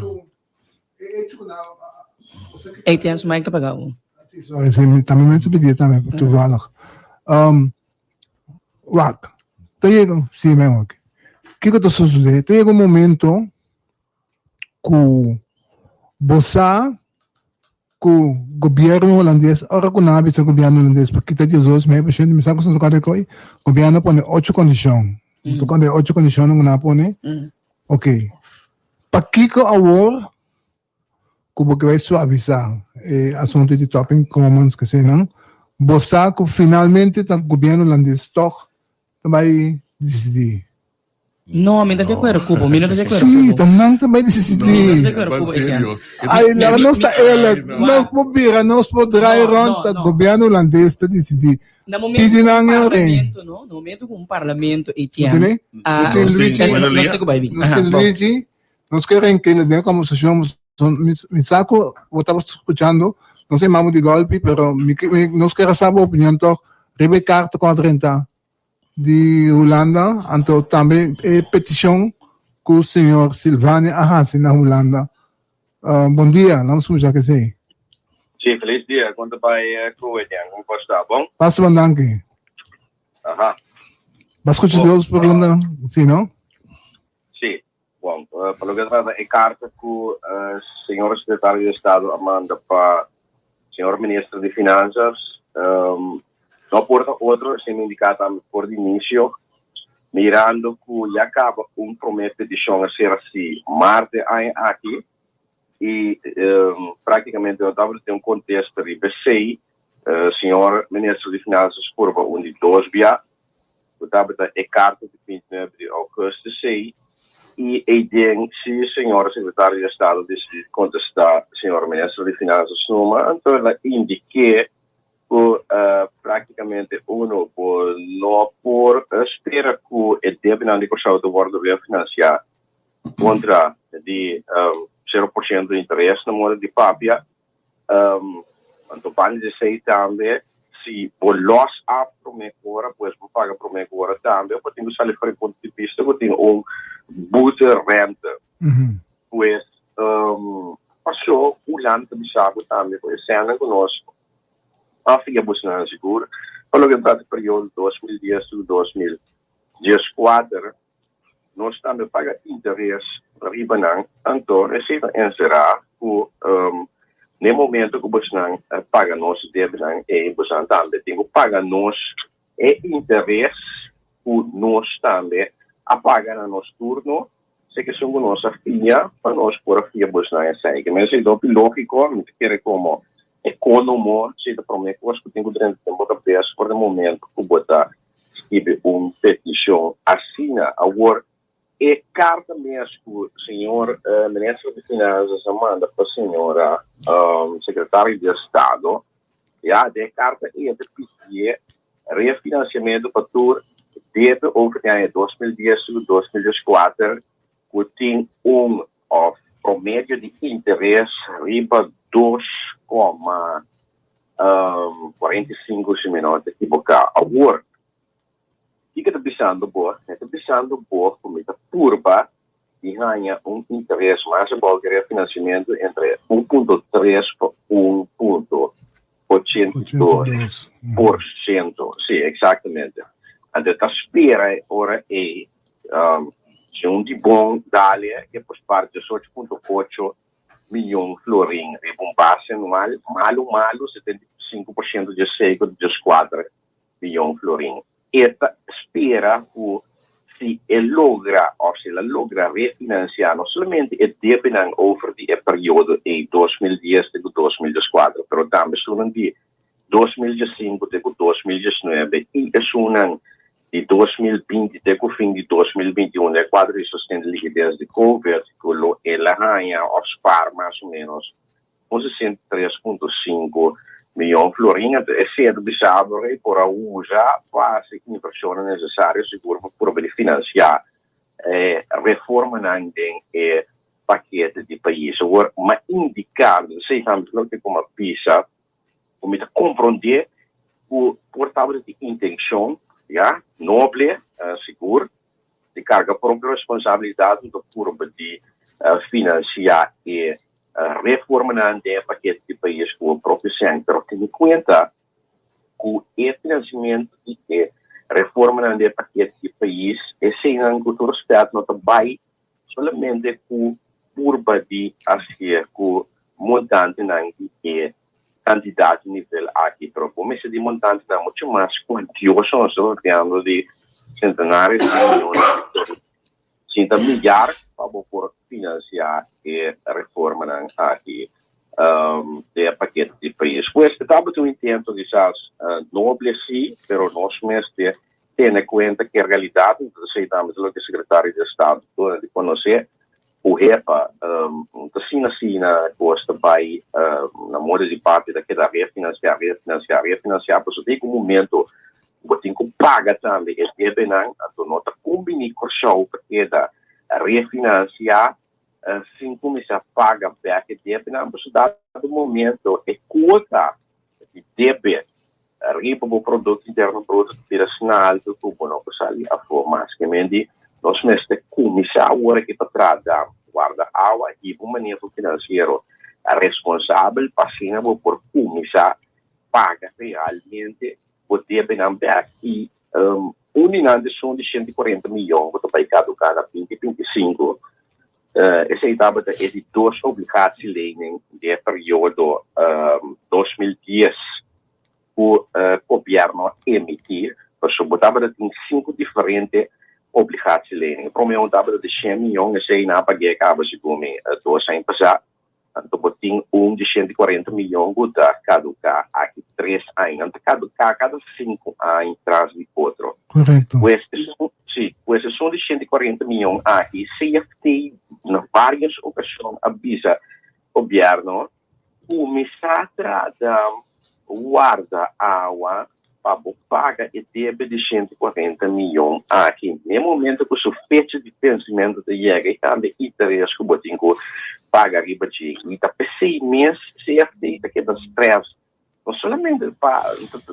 Etienne su mic ta pagá awo. Sorry, si, mi tambe mester pidi tambe, toevallig. Wak, ta yega, si mi wak. Kiko ta sosodé? Ta yega un momento ku bo sa ku gobièrnu hulandes, ora ku nan a bisa gobièrnu hulandes pa kita diesdos mei por shento, mi sa ku esnan toka rekoi, gobièrnu a pone ocho kondishon. Mi toka e ocho kondishonnan ku nan a pone. Oké. Pakiko awor ku bo ke bai suavisá e asuntu di topinkomens kesenan, bo sa ku finalmente ta gobièrnu hulandes tòg ta bai disidí. No, mi no ta di akuerdo ku bo, mi no ta di akuerdo ku Sí, bo. ta nan ta bai disidí. Mi no ta di akuerdo ku bo, Etienne. Ai, laga nos ta eerlijk, nos por bira, nos por draai No, rònt, no, ta no. gobièrnu hulandes ta disidí. Na momento Pidi ku un nan e oren. parlamento, no, na momento ku un parlamento, Etienne, Entendé? a Mi tin Luigi, nos ta ku bai bin. nos tin Luigi, nos ke renkele den e kombersashon, mi sa ku bo tabata skuchando, nos a yamabo di gòlpi, pero mi nos kier a sa bo opinion tòg riba e karta ku a drenta di Hulanda, anto tambe e petishon ku señor Silvania a hasi na Hulanda. Bon dia, laat nos kuminsá ku esei. Sí, felis dia. Kon ta bai ku Etienne? Kon kos ta? Bon? Pasa bon, danki. Aha. Bo a skucha dos preguntanan? Sí, no? Sí. Bon, pa loke ta trata e karta ku señor Sekretario di Estado a manda pa señor Minister di Finansas, no por ta otro si mi indiká tambe for di inisio, mirando ku ya kaba un promé petishon a ser hasi mart e aña aki i práktikamente no tabata tin un kontesta riba esei, señor Minister di Finansas purba un di dos bia. ku tabata e karta di 29 di ougùstùs ei, i eiden si señor sekretario di estado disidí di kontestá señor minister di Finansas numa, anto el a indiké ku práktikamente uno bo no por spera ku e debenan di Kòrsou ta wòrdu refinansiá kontra di 0% di interes na moda di papia. Anto banda di esei tambe si bo los af prome ku ora pues bo paga prome ku ora tambe bo tin ku sali for e punto di bista ku tin un boete rente. Pues paso Hulanda ta bisa bo tambe ku e sènnan ku nos a fia bosnan sigur pa loke ta trata periodo 2010 te 2014 Nos tambe paga interes riba nan, anto esei ta enserá ku n'e momento ku bosnan paga nos debenan ei, bosnan tambe tin ku paga nos e interes ku nos tambe a paga na nos turno, esei esun ku nos a fia pa nos por a fia bosnan esei. Ke mester ta hopi lógiko, mi ta kere komo ekónomo, esei ta promé kos ku tin ku drenta den bo kabes for di momento ku bo ta skibi un peticion asina. Awor, e carta mes cu señor Minister di Finanzas a manda pa señora Secretario di Estado, ya, den e carta ey a ta pidié refinanciamento pa tur debe over di aña 2010 te cu 2014 cu tin un. Òf promedio di interes riba 2,45 si mi no ta ekiboká. Awor, kiko ta bisando bo? E ta bisando bo ku mi ta purba di haña un interes mas abou di refinansiamentu entre 1,3 pa 1,82%. Sí, eksaktamente. Anto e ta spera e ora ei Si un di bon dale e por spar 18.8 miyon florin riba un base anual, malu malu 75% di esei ku ta 14 miyon florin. E ta spera ku si e logra òf si el a logra refinansiá no solamente e debenan over di e periodo ei 2010 te ku 2014, pero tambe esunnan di 2015 te ku 2019 i esunnan Di 2020 te ku fin di 2021 e kuadro di sosten di likides di Covid ku lo el a haña òf spar mas o ménos un 63.5 miyon florin. Anto esei ta bisa bo e por a usa pa hasi invershonnan nesesario sigur pa purba di finansiá e reformanan den e pakete di pais. Awor, m'a indiká, esei tambe ta loke ku m'a bisa. Ku mi ta komprondé ku por tabata di intenshon, ya, noble, sigur, di karga propio responsabilidat ku ta purba di finansiá e reformanan den e pakete di pais ku e propio sèn. Pero tene kuenta ku e finansiamentu di e reformanan den e pakete di pais, eseinan ku tur respèt no ta bai Solamente ku purba di hasié ku montantenan di e kantidat di nivel aki, pero bo mester di montantenan muchu mas kuantioso, nos ta papiando di sentenares di miyones di florin, sinta milyar pa bo por finansiá e reformanan aki den e pakete di pais. Pues e tabata un intento kisas noble si, pero nos mester Tene kuenta ku e realidat, mi ta esei tambe ta loke sekretario di estado duna di konosé, ku hepa ta asina asina kos ta bai na moda di papia ta keda refinansiá, refinansiá, refinansiá, pasobra tin un momento ku bo tin ku paga tambe e debenan, anto no ta kumbiní Kòrsou pa keda refinansiá sin kuminsá paga bèk e debenan, pasobra dado momento e kuota di debe riba bo Produkto Interno Bruto ta bira asina alto ku bo no por sali afó mas. Ke men di nos mester kuminsá awor aki pa trata warda awa hiba un maneho finansiero responsabel pa asina bo por kuminsá paga realmente bo debenan bèk. I un di nan ta esun di 140 miyon ku ta bai kaduká na 2025. Esei tabata e di dos obligatielening den e periodo 2010 ku gobièrnu a emití, pasobra bo tabata tin sinku diferente obligatielening. E promé un tabata di shen miyon, esei nan a pag'é kaba segun mi dos aña pasá. Anto bo tin un di 140 miyon ku ta kaduká aki tres aña. Nan ta kaduká kada sinku aña tras di otro. Korekto. Pues esun, sí, pues esun di 140 miyon aki, CFT na vários okashon a bisa gobièrnu kuminsá trata warda awa pa bo paga e debe di 140 miyon aki. Na e momento ku su fecha di vensimentu ta yega i tambe interes ku bo tin ku paga riba dje. I ta p'esei mes CFT ta keda stress, no solamente pa,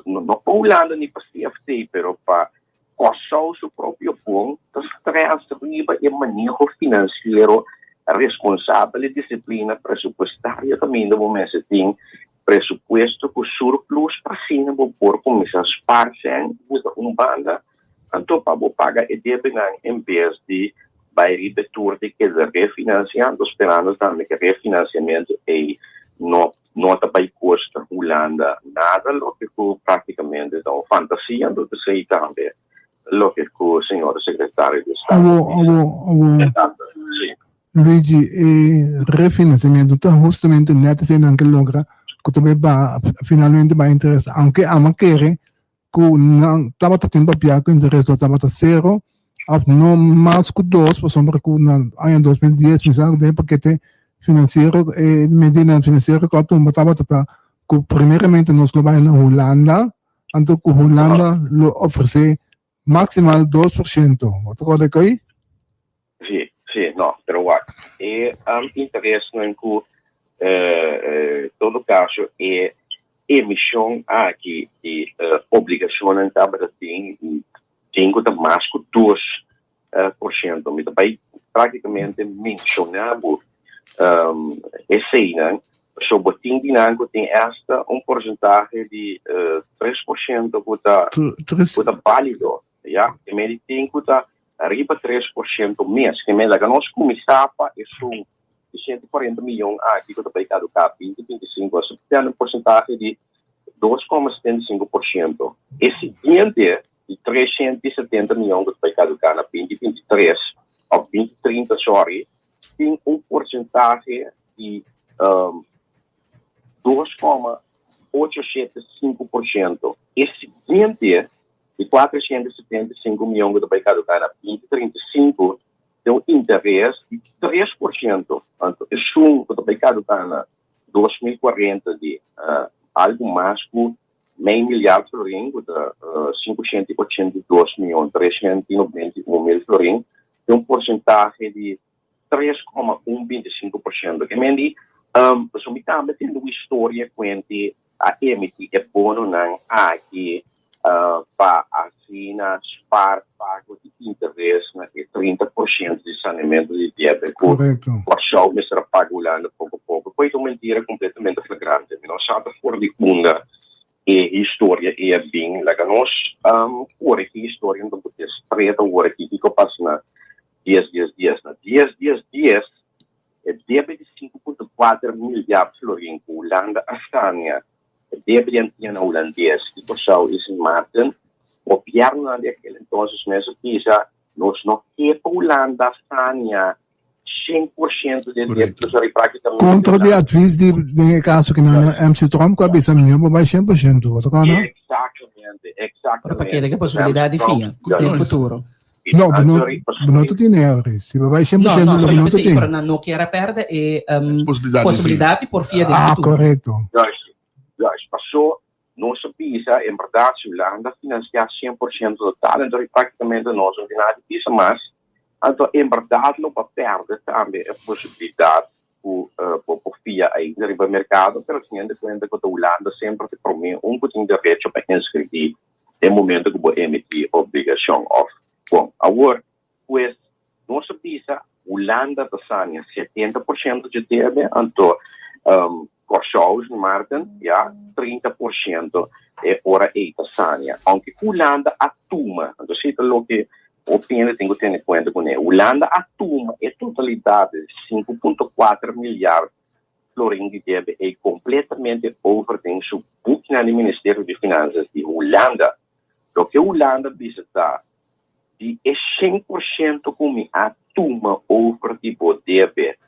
no pa Hulanda ni pa CFT, pero pa Kòrsou su propio bon ta stress riba e maneho finansiero responsabel i disiplina presupuestario kaminda bo mester tin presupuesto ku surplus pa asina bo por kuminsá spar sèn buta un banda anto pa bo paga e debenan en bes di bai riba e tur di keda refinansiando sperando tambe ku e refinansiamentu ei no no ta bai kosta Hulanda nada loke ku praktikamente ta un fantasia anto ta esei tambe loke ku señor sekretario di estado Awo, awo, awo. Si. Luigi, e refinanciamento ta hustamente net esei nan ke logra ku ta bai baha finalmente baha interes. Aunke ama kere ku nan tabata tin papia ku interes lo tabata sero of no mas ku dos pasobra ku na aña 2010 mi sa ku den e pakete finansiero e medidanan finansiero ku a tumba tabata ta ku primeramente nos lo bai na Hulanda anto ku Hulanda lo ofrese maximal 2%. Bo ta kòrda e koi? Sí, sí. no, pero wak, e interesnan ku todo kaso e emishon aki di obligashonnan tabata tin i tin ku ta mas ku 2%. Mi ta bai praktikamente menshoná bo eseinan, pasobra bo tin di nan ku tin asta un porsentahe di 3% ku ta ku ta bálido, ya. E medi tin ku ta riba 3% mes. Ke men laga nos kuminsá pa esun di 140 miyon aki ku ta bai kaduká 2025, asina ta un porsentahe di 2,75%. E siguiente di 370 miyon ku ta bai kaduká na 2023 òf 2030, sòri, tin un porsentahe di 2,875%. E siguiente di 475 miyon ku ta bai kaduká na 2035 tin un interes di 3%. Anto esun ku ta bai kaduká na 2040 di algu mas ku mei milyard florin, ku ta 582 miyon 391 mil florin, tin un porsentahe di 3,125%. Ke men di, pasobra mi tambe tende un historia kuenti a emití e bononan aki pa asina spaar pago di interes na e 30% di saneamentu di debe ku Kòrsou mester a paga Hulanda poko poko. Poi ta un mentira kompletamente flagrante. Mi no sa ta for di unda e historia ei a bin. Laga nos kore ki historia nton ku ta streta awor aki kiko pasa na dies dies dies. Na dies dies dies e debe di 5,4 milyard florin ku Hulanda a sania, e debe di Antiana Hulandes di Kòrsou i Sint Maarten, gobièrnunan di akel entonces mes a bisa nos no ke pa Hulanda sania 100% di e debe, pasobra práktikamente Kontra di advis di den e kaso ki nan MC Tromp ku a bisa mihó bo bai 100%, bo ta kòrda? Eksaktamente, Pero pa keda ke posibilidat di fia den futuro. No, bo no, bo no ta tin error. Si bo bai 100% No, no, lo pero bo no ta sí, tin. pero nan no kier a perde e um, Posibilidad di posibilidad di por fia den Ah, futuro. correcto. Juist, juist. Paso nos a bisa, en berdad, si Hulanda financia 100% total, entonces prácticamente nos no tin nada di bisa mas. Anto, en berdad lo bo a perde tambe e posibilidad ku bo por fia ainda riba merkado, pero teniendo en kuenta ku ta Hulanda semper ta promé un ku tin derecho pa inskribí den momento ku bo emití obligashon òf bon. Awor, pues, nos a bisa Hulanda ta sania 70% dje debe, anto Kòrsou, Sint Maarten, ya, 30% e ora ei ta sania. Ounke ku Hulanda a tuma, anto esei ta loke Hopi hende tin ku tene kuenta kuné. Hulanda a tuma e totalidat di 5,4 milyard florin di debe ei kompletamente over den su bukinan di Ministerio di Finansas di Hulanda. Loke Hulanda bisa ta, di e 100% ku mi a tuma over di bo debe,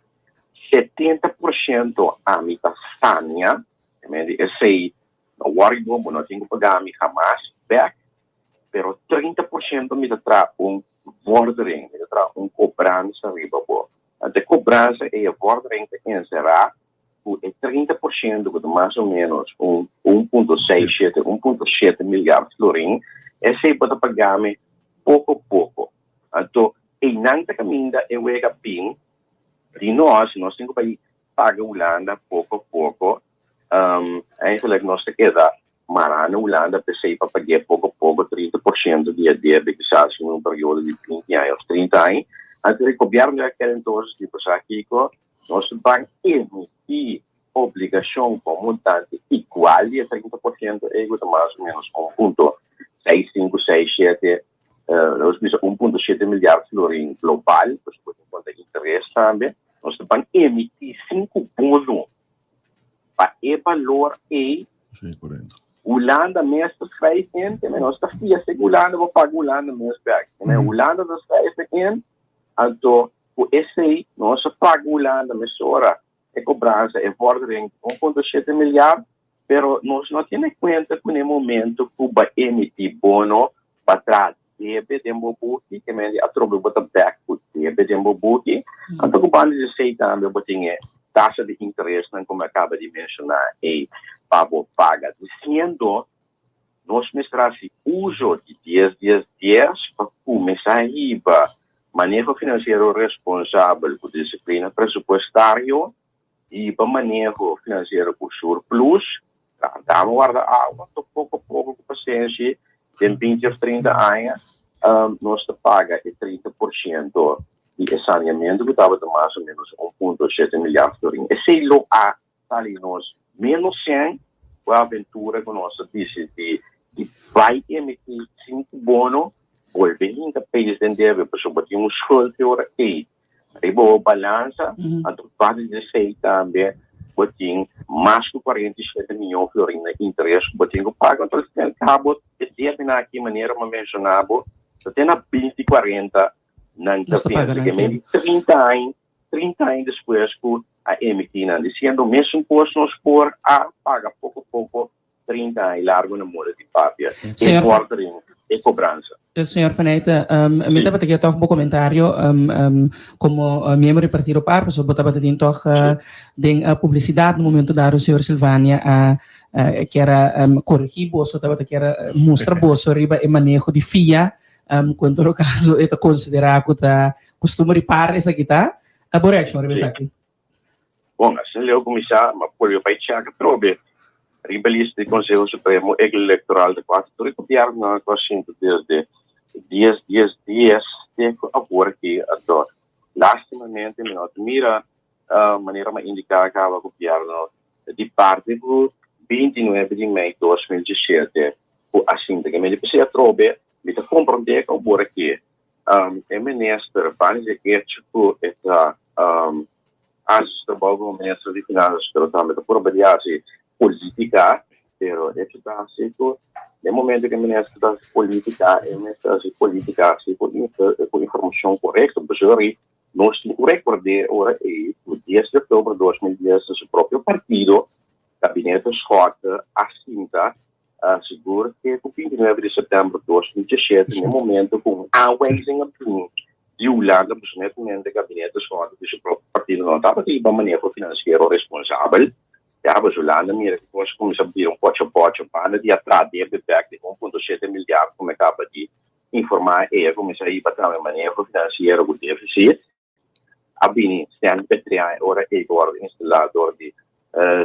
70% ami ta sania, esei no wòri bo, bo no tin ku paga mi hamas bèk. Pero 30% mi ta traha un vordering, mi ta traha un kobransa riba bo. Anto e kobransa ei, e vordering ta enserá ku e 30% ku ta mas o ménos un 1.67, 1.7 milyard florin, esei bo ta paga mi poko poko. Anto einan ta kaminda e wega bin di nos, nos tin ku bai paga Hulanda poko poko. Eigenlijk nos ta keda Mará na Hulanda p'esei pa pag'é poko poko 30% di e debe kisas den un periodo di 20 aña òf 30 aña. Anto e gobièrnu di akel entonces di bo sa kiko, nos ta ban emití obligashon pa un montante igual di e 30% ei ku ta mas o ménos 1.6567, nos bisa 1.7 milyard florin global, pasobra bo tin konta interes tambe. Nos ta ban emití sinku bono Pa e balor ei, Hulanda mes ta schrijf in, te nos ta fia seg Hulanda, bo paga Hulanda mes bek. Te men Hulanda ta schrijf in, anto ku esei nos a paga Hulanda mesora e kobransa, e vordering 1.7 milyard, pero nos no tene kuenta ku na e momento ku bo a emití bono pa traha debe den bo buki, ke men di atrobe bo ta bek ku debe den bo buki. Anto ku banda di esei tambe bo tin e tasa di interesnan ku mi a kaba di menshoná ei pa bo paga. Disiendo nos mester hasi uso di dies dies dies pa kuminsá hiba. Maneho finansiero responsabel ku disiplina presupuestario i pa maneho finansiero ku surplus, tratamos warda awa, to poko poko ku pasenshi, den 20 of 30 aña nos ta paga e 30% di e saneamentu ku tabata mas o menos 1.7 milyar florin. Esei lo a sali nos menos sèn ku e aventura ku nos a disidí di bai emití sinku bono, bolbe hinka pais den debe pasobra tin un schuld e ora ei riba bo balansa, anto base di esei tambe bo tin mas ku 47 miyon florin na interes ku bo tin ku paga. Anto al fin al kabo e debenan aki manera mi a menshoná bo ta te na 2040 nan ta vense, ke men di 30 aña. 30 aña despues ku a emití nan disiendo mesun kos nos por a paga poko poko 30 aña largu na moda di papia e vordering, e kobransa. Señor Faneyte, mi tabata ke tòg bo komentario komo miembro di partido par, pasobra bo tabata tin tòg den publisidat na momento dado señor Silvania a kier a koregí boso, tabata kier a mustra boso riba e maneho di fia ku en todo kaso e ta konsiderá ku ta Costumber di par esaki ta. A bo reaccion riba esaki? Bon, asina leu cuminsa, ma por bai check atrobe riba lista di Conseho Supremo Electoral di cuatro tur e gobiernonan cu a sinta desde dies dies dies te cu awor aki. Anto, lastimamente mi no ta mira manera mi a indica caba gobierno di parti cu 29 di mei 2017 cu a sinta. Ke mende p'esey atrobe mi ta comprende cu awor aki E minister banda di echo ku e ta hasi su trabou komo minister di finansas pero tambe ta purba di hasi politika, pero echo ta hasi ku den momento ku e minister ta hasi politika e mester hasi politika si ku informashon korekto pasobra nos tin ku rekord'é ora ei ku 10 di oktober 2010 su propio partido Gabinete Schotte a sinta Sigur te ku 29 di sèptèmber 2017, na e momento ku un aanwijzing a bini di Hulanda pasobra netamente gabinete Schotte di su propio partido no tabata hiba maneho finansiero responsabel, ya pues Hulanda mira ku kos a kuminsá bira un pocho pocho banda di atrás debe bèk di 1.7 milyard ku mi kaba di informá ei a kuminsá hiba tambe maneho finansiero ku defisit. A bini Stanley Betrian e ora ei ku wòrdu instalá dor di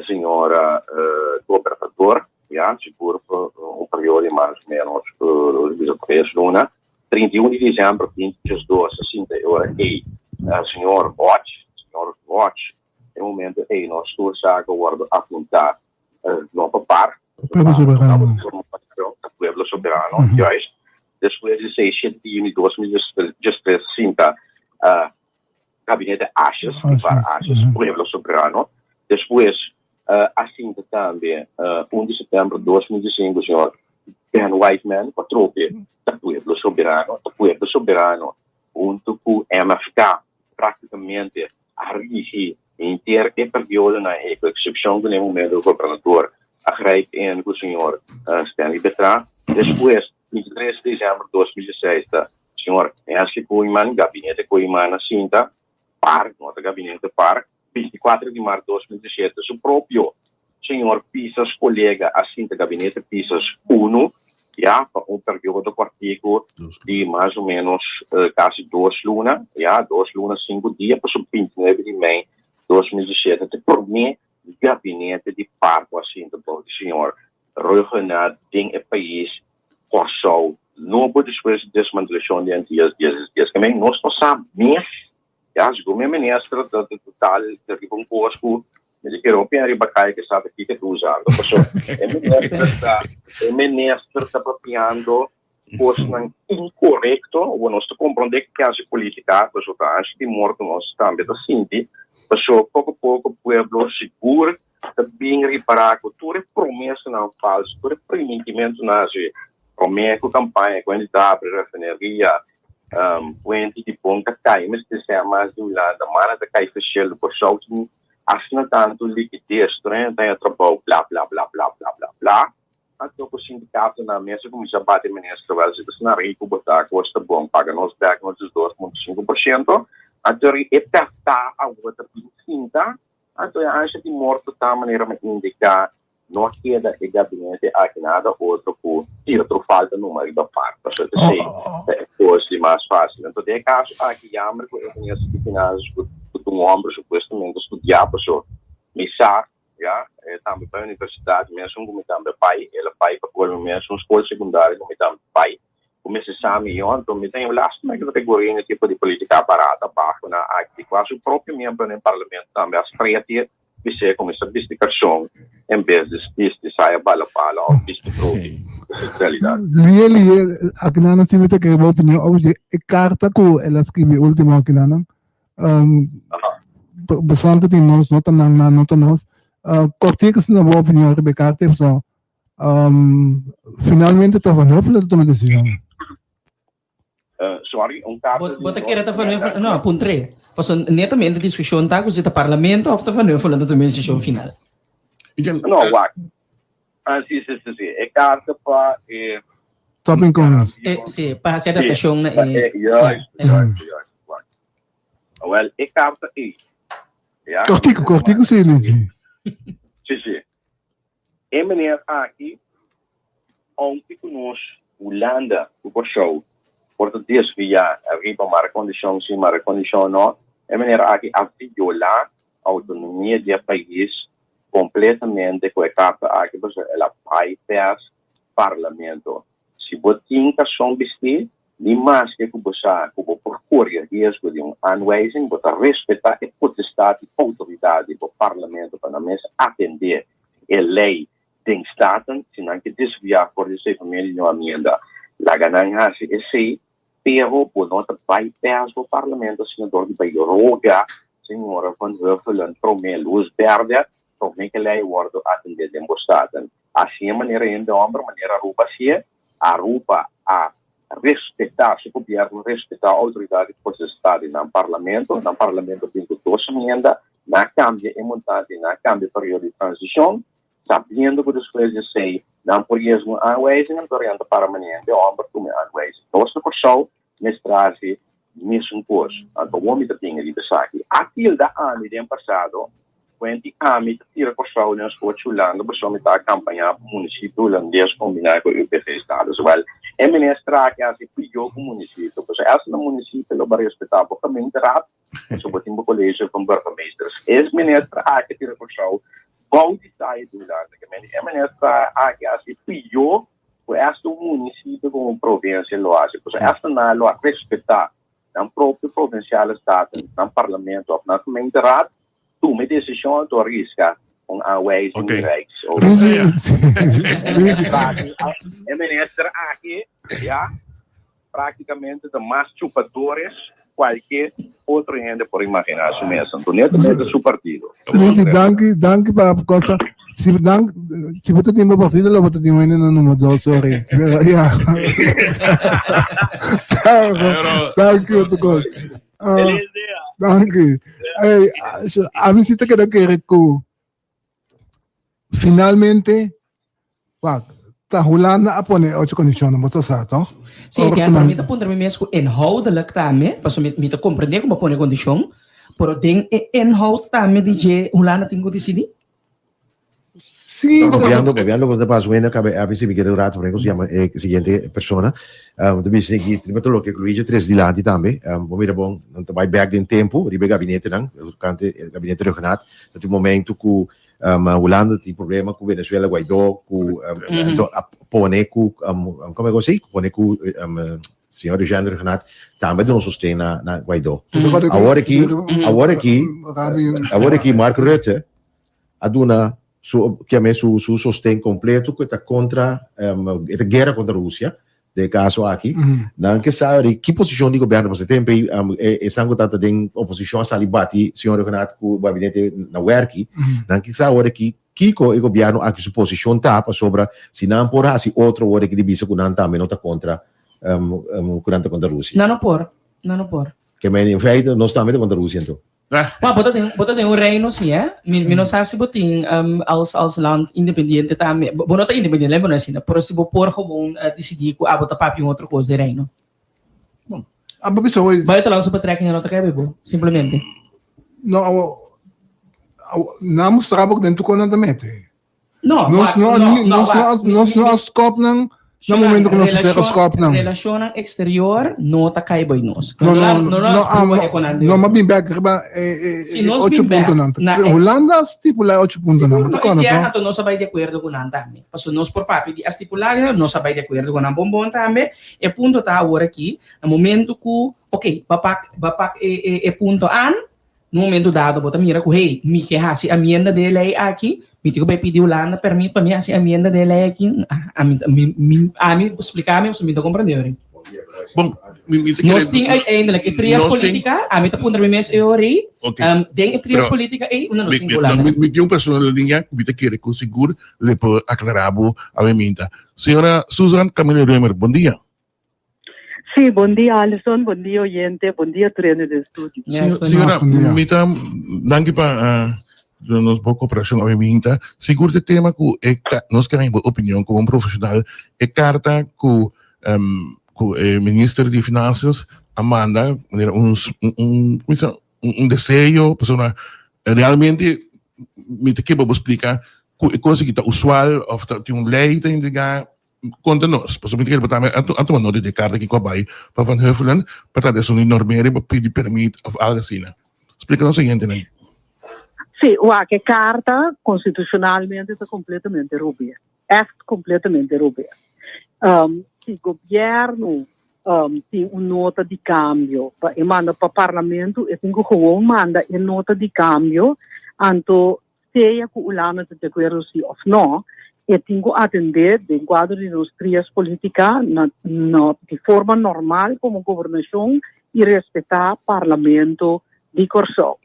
señor gobernador, ya, sigur pa un periodo di mas o ménos bisa tres luna. 31 di desèmber 2012 a sinta e ora ei señor Hodge, señor Hodge, e momento ei nos tur sa ku a wòrdu apuntá no pa par, Pueblo Soberano. Pueblo Soberano, juist. Despues di seis shete di juni 2013 sinta Gabinete Asjes, di par Asjes, Pueblo Soberano. Despues a sinta tambe 1 di september 2005 señor Ben Whiteman pa trope ta Pueblo Soberano. Ta Pueblo Soberano hunto cu MFK practicamente a rigi henter e periodonan ei, cu excepcion cu na e momento gobernador a grijp in cu señor Stanley Bertrand. Despues, 23 di december 2016 ta señor Hensley Koeiman, Gabinete Koeiman a sinta, par, no ta gabinete par, 24 di mart 2017 su propio Señor Pisas colega a sinta Gabinete Pisas uno ya pa un periodo cortico di mas o menos casi dos luna, ya dos luna cinco dia pasobra 29 di mei 2017 ta e prome gabinete di par cu a sinta bou di señor Rhuggenaath den e pais Corsou nobo despues di desmantelacion di Antillas dies dies dies. Kemey nos no sa mes ya segun mi minister ta tal riba un cos cu Mi ta kere hopi ariba kai ke sa ta kiko ta usando paso e minister ta e minister ta papiando kosnan inkorekto awor nos ta komprondé ke hasi politika paso ta anshi di morto nos tambe ta sinti paso poko poko pueblo sigur ta bin ripará ku tur e promesanan falso tur e primintimentunan hasi promé ku kampaña ku hende ta abri refineria puente di bon ta kai mester sea mas di Hulanda mana ta kai feshel Kòrsou tin Asina tantu likides, tur hende ta haña trabou, bla bla bla bla bla bla bla. Anto ku sindikatonan mes a kuminsá bati minister, wèl si ta asina riku bo ta, kos ta bon, paga nos bèk nos 12.5%. Anto ri e pèrtá awor ta bin sinta, anto e ansha di morto ta manera mi indiká. No a keda e gabinete aki nada otro ku tira tur falta numa riba par, pasobra esei ta e kos di mas fásil. Anto den e kaso aki jammer ku e minister di Finansas ku ta un hòmber supuestamente studiá paso mi sa ya e tambe bai universidat mesun ku mi tambe bai, el a bai pa kolme mesun skol sekundario ku mi tambe bai ku mester sa mihó. Anto mi ta himba lastima ku ta gorein e tipo di politika barata baho nan aki di kua su propio miembronan den parlamento tambe a strea te Bis'é kuminsá bisti karson en bes di bisti saya bala bala òf bisti broki. Esei ta realidat. Lié lié akinanan si mi ta kere bo opinion over di e karta ku el a skribi ultimo akinanan. Boso ta tin nos, no ta nan, nan no ta nos. Kòrtiek asina bo opinion riba e karta ei pasobra finalmente ta Van Huffelen ta tuma e desishon. Sorry, un karta Bo ta kere ta Van Huffelen? No, puntr'é. Pasobra netamente diskushon ta ku si ta parlamento òf ta Van Huffelen ta tuma e desishon final. No, wak. Ah, si, si, si, si. E karta pa e... Topinkomens. Si, pa hasi adaptashon na e... Juist, juist, juist. Wak. Awel, e karta ei. Ja. Kortiku, kortiku si, Luigi. Si, si. E meneer aki, ounke ku nos Hulanda ku Kòrsou por ta desviá riba mara kondishon si, mara kondishon no, e meneer aki a violá outonomia di e pais kompletamente ku e karta aki pasobra el a bypass parlamento. Si bo tin karson bistí, ni maske ku bo sa ku bo por kore riesgo di un aanwijzing, bo ta respetá e potestat i outoridat di bo parlamento pa nan mes atendé e lei den Staten. Si nan ke desviá for di esei pa medio di un amienda, laga nan hasi esei, pero bo no ta bypass bo parlamento asina dor di bai roga señora Van Huffelen promé lus bèrdè promé ku e lei wòrdu atendé den bo Staten. Así e manera hende hòmber manera Aruba hasié. Aruba a respetá, su gobièrnu respetá outoridat di potestad di nan parlamento. Nan parlamento bin ku dos amienda, nan a kambia e montante, nan a kambia e periodo di transishon, sabiendo ku despues di esei nan por yega un aanwijzing, anto nan ta para manera hende hòmber tuma e aanwijzing. Nos na Kòrsou mester hasi mesun kos. Anto awor mi ta bin riba esaki. A tilda ami den pasado, kuenti ami ta tira Kòrsou den skochi Hulanda pasobra mi ta kampañá pa munisipio hulandes kombiná ku UPG Status. Wèl, e minister aki a hasi pió ku munisipio, pasobra esta na munisipio lo bo respetá bo gemeenteraad, pasobra bo tin bo kolegio van burgemeesters. E minister aki a tira Kòrsou bou di saya di Hulanda. E minister aki a hasi pió Ku esta un munisipio komo un provinsia lo hasi, pasobra esta nan lo a respetá nan propio provinsiale staten, nan parlamento òf nan gemeenteraad, tuma e desishon anto a riska un aanwijzing di Rijksoverheid. E minister aki, ya, praktikamente ta mas chupadores kualke otro hende por imaginá su mes. Anto netamente su partido. Luigi, danki, danki pa cosa. Si, dank, si bo ta tin bo partido, lo bo ta tin wende na numero 2, sorry. Pero, ja. Danki, otro kos. Uh, danki. Hey, a mi si ta keda kere ku Finalmente, wak, ta Hulanda a pone e ocho kondishonnan, bo ta sa, tòg? Sí, Ora ku Ken, pero nan. mi ta puntra mi mes ku inhoudelijk tambe, pasobra mi mi ta komprendé ku bo a pone kondishon, pero den e inhoud tambe di dje Hulanda tin ku disidí? Sí, ta. Papiando, papiando kos ta pasa wenda kabe app si mi keda un rato prome ku su yama e siguiente persona. Um, ta bisa aki riba tur loke Luigi a trese dilanti tambe. Um, bo mira bon, nan ta bai bek den tempu riba e gabinetenan, tokante e gabinete Rhuggenaath. Ta tin un momento ku um, Hulanda tin problema ku Venezuela, Guaidó, ku um, anto a pone ku um, como e cosa ei? Pone ku um, señor Eugène Rhuggenaath tambe duna sosten na, na Guaidó. Awor aki, awor aki, awor aki Mark Rutte a duna su kiame su su sosten completo ku e ta kontra um, e ta guera kontra Rusia den e kaso aki. Nan ke sa di ki posishon di gobièrnu pasobra e tempu ei um, e esnan ku tabata den oposishon a sali bati señor Rhuggenaath ku gabinete na wèrki. Nan ke sa awor aki kiko e gobièrnu aki su posishon ta pasobra si nan por hasi otro awor aki di bisa ku nan tambe no ta kontra um, um, ku nan ta kontra Rusia. Nan no por, nan no por. Ke men in feite nos tambe ta kontra Rusia anto. Ma bo ta den, bo ta den un reino si, eh? Mi, mi no sa si bo tin um, als, als land independiente tambe. Bo, bo no ta independiente, bo no asina, pero si bo por gewoon uh, disidí ku abo ta papia un otro kos den reino. Bon, abo bisa hoy. Buitenlandse betrekkingen no ta kai bo, simplemente. No, abo, abo, na mustra bo den tu konan ta mete. No, Nos wak, no, no, no, nos no, wak. nos no a skop nan na momento ku nos mester a skop nan. Relashonnan exterior no ta kai bai nos. No, no, no, no, no, no, no, ma bin bek riba e, e, Si e nos ocho bin bek puntonan. na e- Hulanda a stipula e ocho puntonan, Sigur bo ta no, kòrda e to? anto nos a bai di akuerdo ku nan tambe. Paso nos por papia di a stipulá, nos a bai di akuerdo ku nan bon bon tambe. E punto ta awor aki, na momento ku, ok, ba pak, ba pak e, e, e punto aan, Na un momento dado bo ta mira ku hey, mi ke hasi amienda den e lei aki, mi tin ku bai pidi Hulanda permit pa mi hasi amienda den e lei aki. Ami, mi, mi, ami splika mi pasobra mi ta komprende ori. Bon, mi, mi ta kere. Nos tin uiteindelijk e trias Nos tin. politica, ami ta puntra mi mes e ori, Ok. den e trias Pero politica ei, unda nos mi, tin mi, ku Hulanda? mi, mi tin un persona na liña ku mi ta kere ku sigur le por aklará bo awe minta. Señora Susan Camilo Römer, bon dia. Sí, bon dia Alison, bon dia oyente, bon dia tur hende den studio. Yes, bon Señora, Bon dia. mi ta danki pa duna nos bo cooperacion awe minta. Sigur t'e tema cu e ca nos kere bo opinion como un profesional, e carta cu cu e minister di Finanzas a manda manera un un un un deseo pasobra realmente mi ta kere pa bo splica cu e cos aki ta usual of ta tin un ley ta indica. Konta nos, pasobra mi ta kere pa tambe a tuma nota di e karta kiko a bai pa Van Huffelen pa trata esun di normering pa pidi permit of algo asina. Splika nos oyentenan. Sí, wak, e karta konstitushonalmente ta kompletamente robes. Ègt kompletamente robes. Si gobièrnu tin un nota di kambio pa e manda pa parlamento, e tin ku gewoon manda e nota di kambio, anto Sea ku Hulanda ta di akuerdo si òf nò, e tin ku atendé den kuadro di nos trias polítika na na di forma normal komo gobernashon i respetá Parlamento di Kòrsou.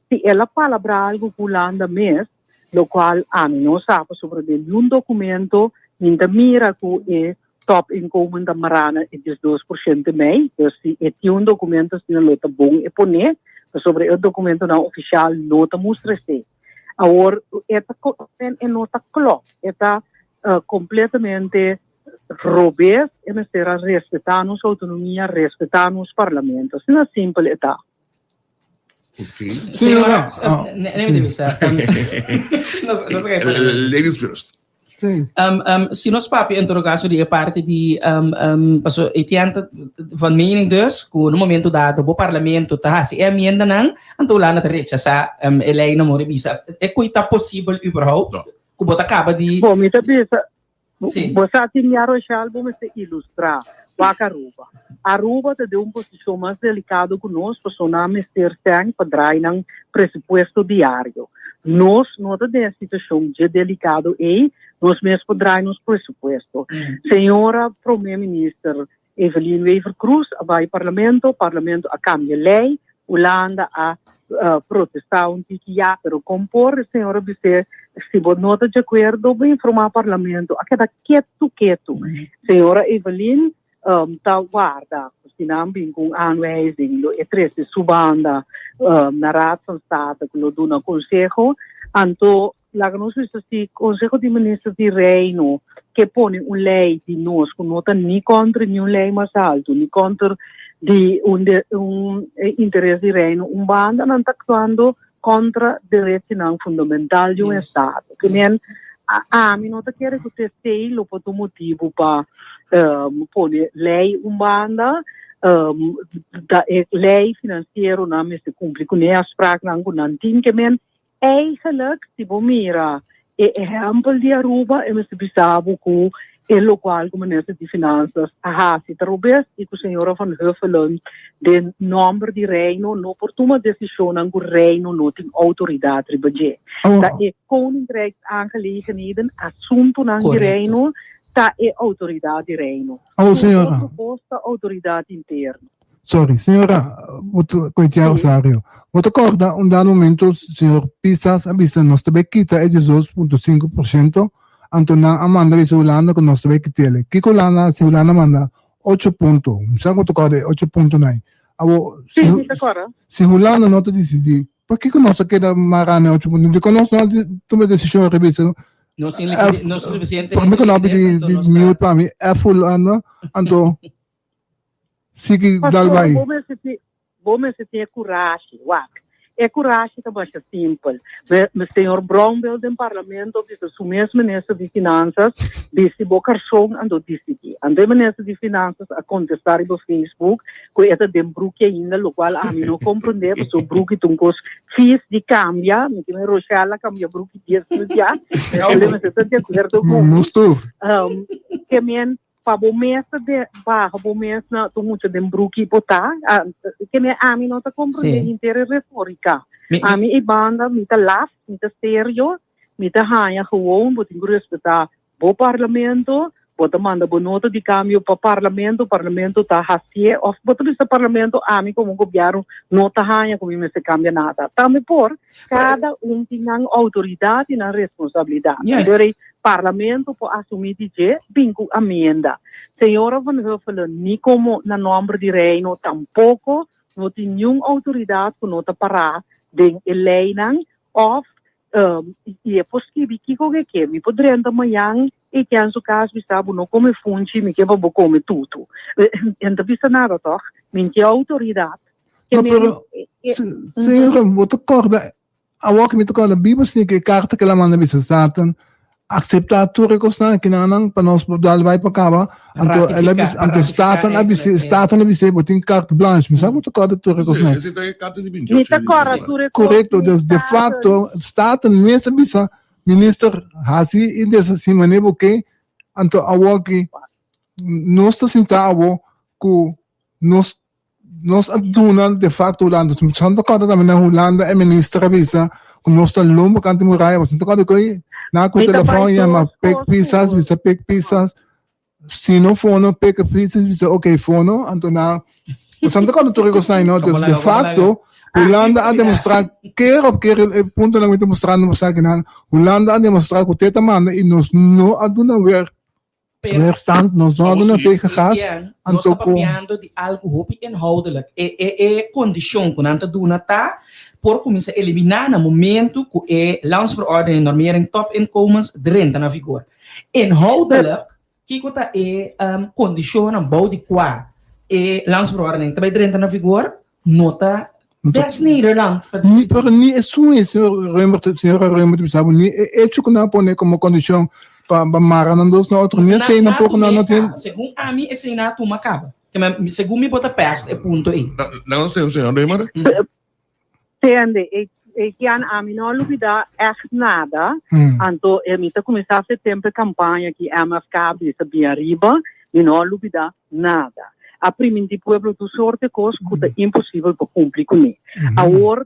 Si el a palabrá algu ku Hulanda mes, lokual ami no sa pasobra den niun dokumento mi ta mira ku e topinkomen ta mará na e 12% mei, dus si e tin un dokumento asina lo ta bon e poné, pasobra e dokumentonan ofishal no ta mustra esei. Awor e ta e no ta klòp, e ta kompletamente robes, e mester a respetá nos outonomia, respetá nos parlamento, asina simpel e ta. Señora, Ah, Ladies first. Sí. Si nos papia en todo caso di e parte di um, um, paso Etienne ta van mening dus ku no momento dado bo parlamento ta hasi e amiendanan anto Hulanda ta rechasa um, e lei na more bisa e kui ta posibel überhaupt No. ku bo ta kaba di Bo, mi ta bisa, Sí. Bo sa tin ya Rochelle bo mester ilustra wak Aruba. Aruba ta den un posicion mas delicado cu nos pasobra nan mester sèn pa draai nan presupuesto diario. Nos no ta den e situacion dje delicado ey, nos mes por draai nos presupuesto. Señora Prome Minister Evelyn Wever-Croes a bai Parlamento, Parlamento a cambia ley, Hulanda a protesta un tiki ya, pero con por e señor a bis'é si bo no ta di acuerdo bo informa Parlamento, a keda ketu ketu. Señora Evelyn ta warda cu si nan bin cu un aanwijzing lo e trece su banda na Raad van State cu lo duna conseho, anto Laga nos bisa si Conseho di Minister di Reino ke pone un ley di nos cu no ta ni contra niun ley mas alto, ni contra di un un interes di Reino un banda, nan ta actuando contra derechinan fundamental di un estado. Ke men ami no ta kere cu t'esey lo por ta un motibo pa pone ley un banda, ta e ley financiero nan mester cumpli cune afspraaknan cu nan tin. Ke men Eigenlijk, si bo mira e ehèmpel di Aruba, e mester bisa bo ku e lokual ku Minister di Finansas a hasi ta robes i ku señora Van Huffelen den nòmber di Reino no por tuma desishonnan ku Reino no tin outoridat riba dje. Ta e Koninkrijksaangelegenheden, asuntunan di Reino, ta e outoridat di Reino. Tur otro kos ta outoridat interno. Sorry, señora, bo ta koitia Rosario. Bo ta korda un dado momento señor Pisas a bisa nos ta bay kita e 12.5%, anto nan a manda bisa Hulanda ku nos ta bay kit'el. Kiko Hulanda a hasi? Hulanda a manda ocho punto. Mi sa ku bo ta korda e ocho puntonan ei. Abo, Sí, si, mi ta korda. si Hulanda no ta disidí, pakiko nos a keda mará na e ocho punto? Dikon nos no a tuma e desishon riba esei? No sin F, no suficiente prome ku nan a liquidez, pidi anto di nos ta mute pa mi, F Hulanda, anto Sigui dal Pasobra bai. bo mester tin, bo mester tin e kurashi, wak. E kurashi ta basha simpel. Señor Brownbill den Parlamento bisa su mes Minister di Finanzas, bisti bo karson anto disidí. Anto e Minister di Finanzas a kontestá riba Facebook ku e ta den bruki ainda, lokual ami no komprondé pasobra bruki ta un kos fis di kambia. Mi tin Rochelle a kambia bruki dies mil bia. El mester ta di akuerdo ku mi. Ke men Pa bo mes ta de baha bo mes na tur mucha den bruki bo ta. Ke me ami no ta comprende henter e retorica. Ami e banda mi ta laf, mi ta serio, mi ta haña gewoon bo tin ku respeta bo parlamento, bo ta manda bo nota di cambio pa parlamento, parlamento ta hacié of bo ta bisa parlamento ami como gobierno no ta haña ku mi mester cambia nada. Tambe por Kada un tin nan outoridat i nan responsabilidat. Anto rei Parlamento por asumí di dje bin ku amienda. Señora Van Huffelen ni komo na nòmber di Reino tampoko no tin niun outoridat ku no ta pará den e leinan òf i e por skibi kiko ke ke. Mi por drenta mañan i ken su kas bisa bo no kome funchi mi ke pa bo kome tutu. E no ta bisa nada tòg. Mi no tin outoridat. No, pero, señora, bo ta corda, awor que mi ta corda, bibo sni que carta que la manda bisa Staten, acepta tur e cosnan aki nan nan pa nos por dal bai pa caba, anto el a bisa, anto Staten a bisa, Staten a bisa bo tin carte blanche, mi sa bo ta corda tur e cosnan. Mi ta corda tur e cos. Correcto, dus de facto Staten mes a bisa minister haci y deshaci mane bo ke, anto awor ki nos ta sinta awor cu nos Nos a duna de facto Hulanda. Si bo ta corda tambe na Hulanda e minister a bisa cu nos ta lomba canti muraya. Bo ta corda cu nan cu telefon yama Pik Pisas bisa Pik Pisas si no fono Pik Pisas bisa ok fono anto nan bo ta corda tur e cosnan no. Dus de facto Hulanda a demostra keer op keer e puntonan cu mi ta mustrando bo sa kinan Hulanda a demostra cu te ta manda y nos no a duna weer Weerstand, nos no a duna tegengas, anto ku. Nos ta papiando di algu hopi inhoudelijk. E e e kondishon ku nan ta duna ta por kuminsá eliminá na momentu ku e Landsverordening Normering Topinkomens drenta na vigor. Inhoudelijk, kiko ta e kondishonnan bou di kua e Landsverordening ta bai drenta na vigor? No ta des Nederland pa Ni, pero ni esun e señor Römer, señora Römer ta bisa bo, ni e hecho ku nan a pone komo kondishon pa pa mara nan dos na otro, ni esei tampoco nan no tin. Segun ami esei nan a tuma kaba. Segun mi bo ta pèst e punto ei. Nan no tin, señor Römer? Tende, e e kian ami no a lubida ègt nada, anto e mi ta kuminsá hace tempu e kampaña ki MFK bisa bin ariba, mi no a lubida nada. A primintí pueblo tur sorte kos ku ta imposibel pa kumpli kuné. Awor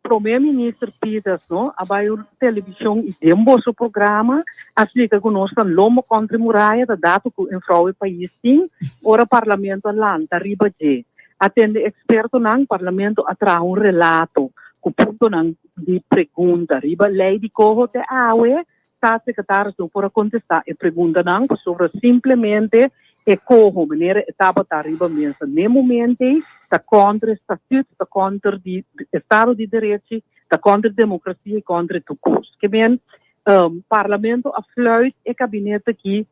Prome Minister Pisas no a bai un televishon i den boso programa a splika ku nos ta lombo kontra e muraya ta dato ku en frou e pais tin ora parlamento a lanta riba dje. A tende ekspertonan, parlamento a traha un relato ku puntonan di pregunta riba lei di koho te awe Staatssecretaris no por a contesta e preguntanan pasobra simplemente e coho manera e tabata riba mesa n'e momento ei ta contra e statuut, ta contra di estado di derechi, ta contra democracia y contra tur cos. Ke men Parlamento a fluit e kabinete aki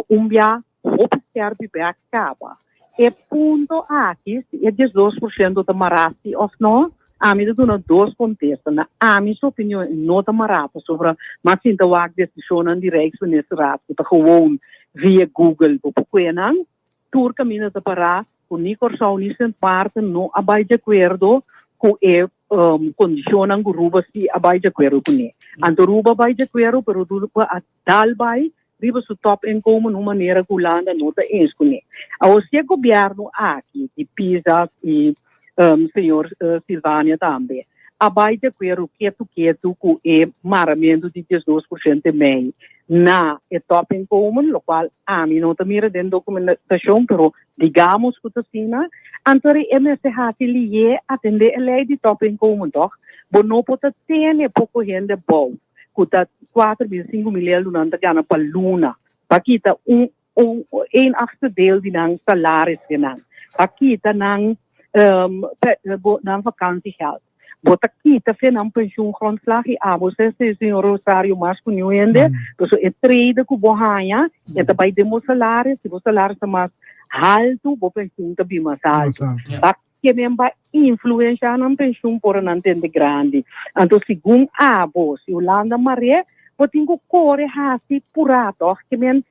un bia Hopi skerpi bek kaba. E punto aki, si e 12% ta mará si òf no, ami ta duna dos kontesta. Na ami su opinion e no ta mará pasobra m'a sinta wak desishonnan di Rijksministerraad ku ta gewoon via Google bo por kue nan. Tur kaminda ta pará ku ni Kòrsou ni Sint Maarten no a bai di akuerdo ku e kondishonnan ku Ruba si a bai di akuerdo kuné. Anto Ruba a bai di akuerdo pero Ruba a dal bai riba su topinkomen un manera ku Hulanda no ta eens kuné. Awor si e gobièrnu aki di Pisas i señor Silvania tambe a bai di akuerdo ketu ketu ku e maramentu di 12% e mei na e topinkomen, lokual ami no ta mira den dokumentashon pero digamos ku ta asina, anto e mester hasi lié atendé e lei di topinkomen tòg? Bo no por ta tene poko hende bou. ku ta 4000, 5000 eldo nan ta gana pa luna, pa kita un un een achtste deel di nan salaris di nan, pa kita nan nan vakantiegeld, bo ta kita fe nan pensioengrondslag i abo se señor Rosario mas ku niun hende, pasobra e trede ku bo haña e ta bai den bo salaris, si bo salaris ta mas haltu bo pensioen ta bin mas haltu. Ke men ba influensha nan penshun por nan tende grandi. Anto segun abo, si Hulanda mar'é, bo tin ku kore hasi purá tòg. Ke men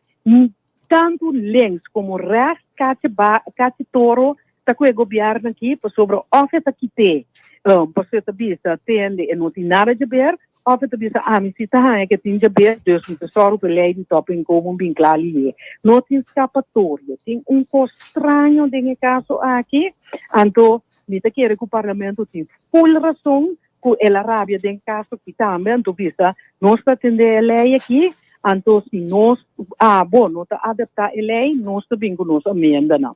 tantu links komo rechts kachi ba kachi toro ta ku e gobièrnu aki pasobra òf e ta kit'é pasobra e ta bisa tende e no tin nada djaber òf e ta bisa ami si ta haña ke tin djaber dus mi ta sòru ku e lei di topinkomen bin kla lié. No tin skapatorio. Tin un kos straño den e kaso aki anto mi ta kere ku parlamento tin ful rason ku el a rabia den kaso aki tambe anto bisa nos ta atendé e lei aki anto si nos abo no ta adaptá e lei nos ta bin ku nos amiendanan.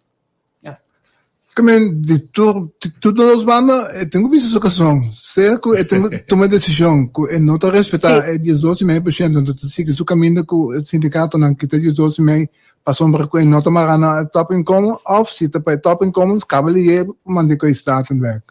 Ke men di tur tur dos banda e tin ku bisa su rason. Sea ku e tin ku tuma e desishon ku e no ta respetá e diesdos i mei por shento anto ta sigui su kaminda ku e sindikatonan kita diesdos i mei pasobra ku e no ta mará na e topinkomen òf si ta pa e topinkomen kaba liye manda e ku e staten bèk.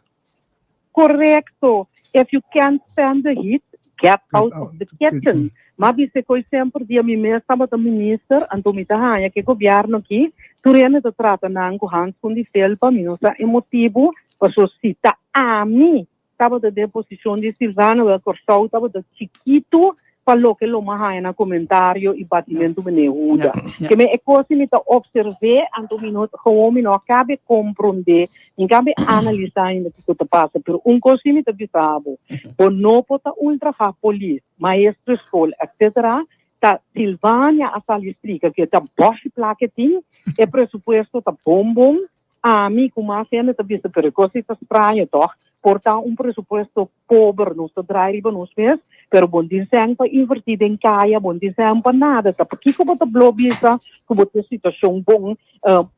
Korekto. If you can't stand the heat, get out of the kitchen. M'a bisa koe semper dia mi mes tabata minister, anto mi ta haña ke gobièrnu aki tur hende ta trata nan ku handskun di felpa, mi no sa e motibu, paso si ta ami tabata den posishon di Silvana, wel Kòrsou tabata chikitu pa loke lo m'a haña na komentario i batimentu meneer Huda. Ke men e kos si mi ta opserv'é, anto mi no, gewoon mi no a kabe komprondé, mi kabe analisá ainda kiko ta pasa. Pero un kos si mi ta bisa bo, bo no por ta ultrahá polis, maestro skol, etcetera, ta Silvania a sali splika ke ta bòshi plaka e tin, e presupuesto ta bon bon, Ami ku mas hende ta bisa, pero e kos ei ta straño tòg? Por ta un presupuesto pober nos ta draai riba nos mes, pero bo no tin sèn pa invertí den kaya, bo no tin sèn pa nada. Ta pakiko bo ta blo bisa ku bo tin situashon bon?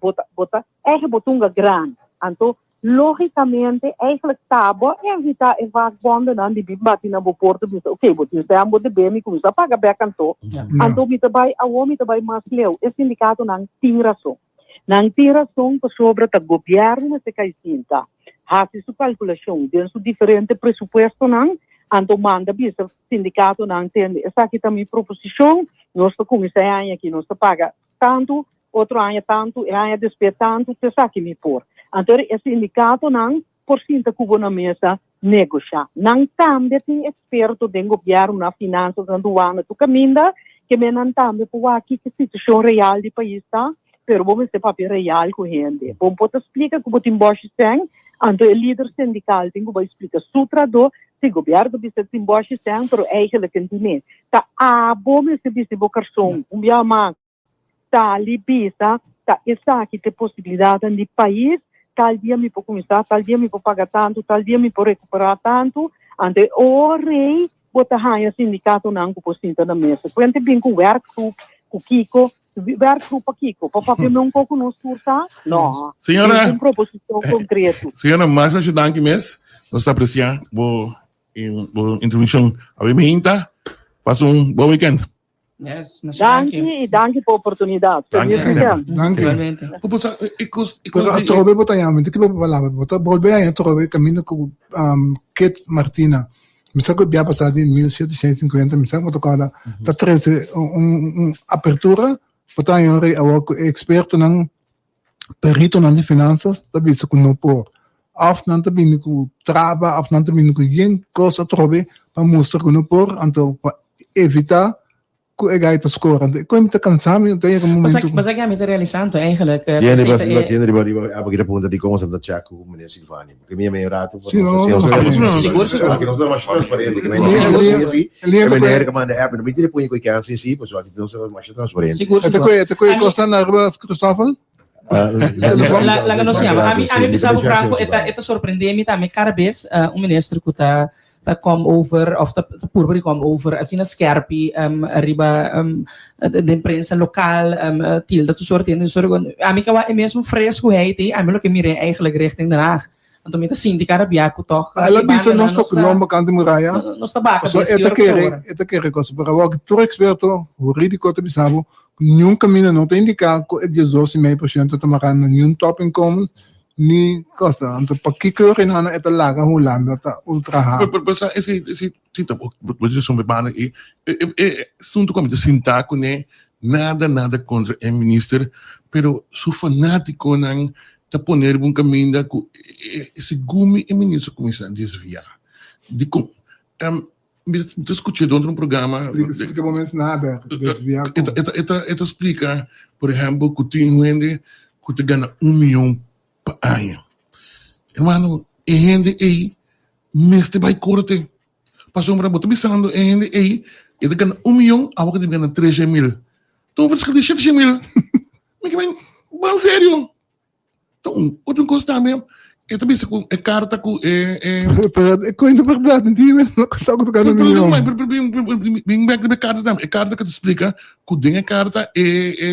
Bo ta bo ta ègt bo tunga grandi. Anto lógikamente eigentlik ta bo a evitá e vakbondennan di bin bati na bo porta bisa, oke, bo tin sèn, bo debe mi, kuminsá paga bèk anto. Anto mi ta bai awor mi ta bai mas leu, e sindikatonan tin rason. Nan tin rason pasobra ta gobièrnu mester kai sinta, hasi su kalkulashon den su diferente presupuestonan, anto manda bisa sindikatonan, tende esaki ta mi proposishon, nos ta kuminsá e aña aki, nos ta paga tantu, otro aña tantu, e aña despues tantu, ta esaki mi por. Anto e sindikatonan por sinta ku bo na mesa negoshá. Nan tambe tin eksperto den gobièrnu, na finansas, na duana, tur kaminda, ke men nan tambe por wak kiko situashon real di pais ta, pero bo mester papia real ku hende. Bo por ta splika ku bo tin bòshi sèn, anto e lider sindikal tin ku bai splika su trahadó, si gobièrnu ta bisa tin bòshi sèn, pero eigentlik e tin e. Ta abo mester bisti bo karson un biaha mas. Sali bisa ta esaki ta e posibilidatnan di pais, tal dia mi por kuminsá, tal dia mi por paga tantu, tal dia mi por rekuperá tantu, anto e ora ei bo ta haña sindikatonan ku por sinta na mesa. Puente bin ku wèrkgroep, ku kiko, wèrkgroep pa kiko? Pa papia me un koko nos tur sa? No, Señora, bin ku un proposishon konkreto. Señora, mas masha danki mes, nos ta apresiá bo bo intervenshon. Awe mi hinta, pasa un bon weekend. Yes, masha danki. Danki y danki pa oportunidad. Danki. Feliz weekend. Danki. Igualmente. Bo por sa, e cos, e cos Pero di- atrobe bo ta yama, mi ta kiba palabra, bo ta bolbe aña atrobe kaminda ku um, Kit Martina. Mi sa ku e bia pasá di 1750, mi sa ku bo ta kòrda, ta trese un, un, un apertura, bo ta haña un rei awor ku e ekspertonan, peritonan di finansas ta bisa ku no por. Òf nan ta bini ku traba, òf nan ta bini ku yen kos atrobe pa mustra ku no por, anto pa evitá ku e gai ta skor. Anto e koe mi ta kansa mi, anto yega un momento ku. Pasá ke ami ta realisá anto eigenlijk Tiene esei riba ta riba e. tiene riba riba abo kita punta di kon Santa Cha ku meneer Silvani. Porque mi a medio rato Sí, no, no, no. Sigur, sigur. Aki nos ta masha transparente. Ke men Sigur, sí, sí. Lindo E meneer koe. ke manda app, no mi tiene puño koe kansi sí, pues aki nos ta masha transparente. Sigur, E ta sigur. koe, e ta koe Ami- kosnan na riba Christoffel? Telefon? La, laga nos yama. Ami, ami bisa bo Franco, e ta, e ta sorprende mi tambe cada bes eh, un minister ku ta ta kom over of ta, ta purba di kom over asina skerpi um, riba um, den prensa lokal um, tilda tur soort hende, tur soort ami ka wak e mesmo fresco hij te, ami lo ke mire eigenlijk richting Den Haag. Anto mi ta sinti kada bia ku tòg El a e bisa bandanan nos nos ta ta lomba kant di muraya. nos ta baka Pasobra bes e ki ta ora ku kere, ora. e ta kere kos. Pero awor tur eksperto hurídiko ta bisa bo ku niun kaminda no ta indiká ku e diesdos i mei por shento ta mará na niun topinkomens ni cosa. Anto pakiko e orinana e ta laga Hulanda ta ultrahá? Pero, pero, sa, esei, esei, si ta, bo, bo dice sobre banda e, e, e, e asunto ku mi ta sintá kuné, nada, nada kontra e minister, pero su fanátikonan. ta pone riba un kaminda ku segun mi e minister kuminsá desviá. Dikon? Mi ta skuch'é denter un programa. Splika bo mes nada, desviá kon? E ta splika, por ehèmpel, ku tin hende ku ta gana un mion pa aña. Hermano, e hende ei mester bai korte. Pasobra bo ta bisando e hende ei, e ta gana un mion, awor ke ta gana tresha mil. Ta un verschil di shete mil. Mi ke men, ban serio. Ta un otro kos tambe, e ta bisa ku e karta ku e e. Pero e kuenta bèrdat, no tin no sa ku ta gana mion. Bin bèk riba e karta tambe, e karta ku ta splika ku den e karta e e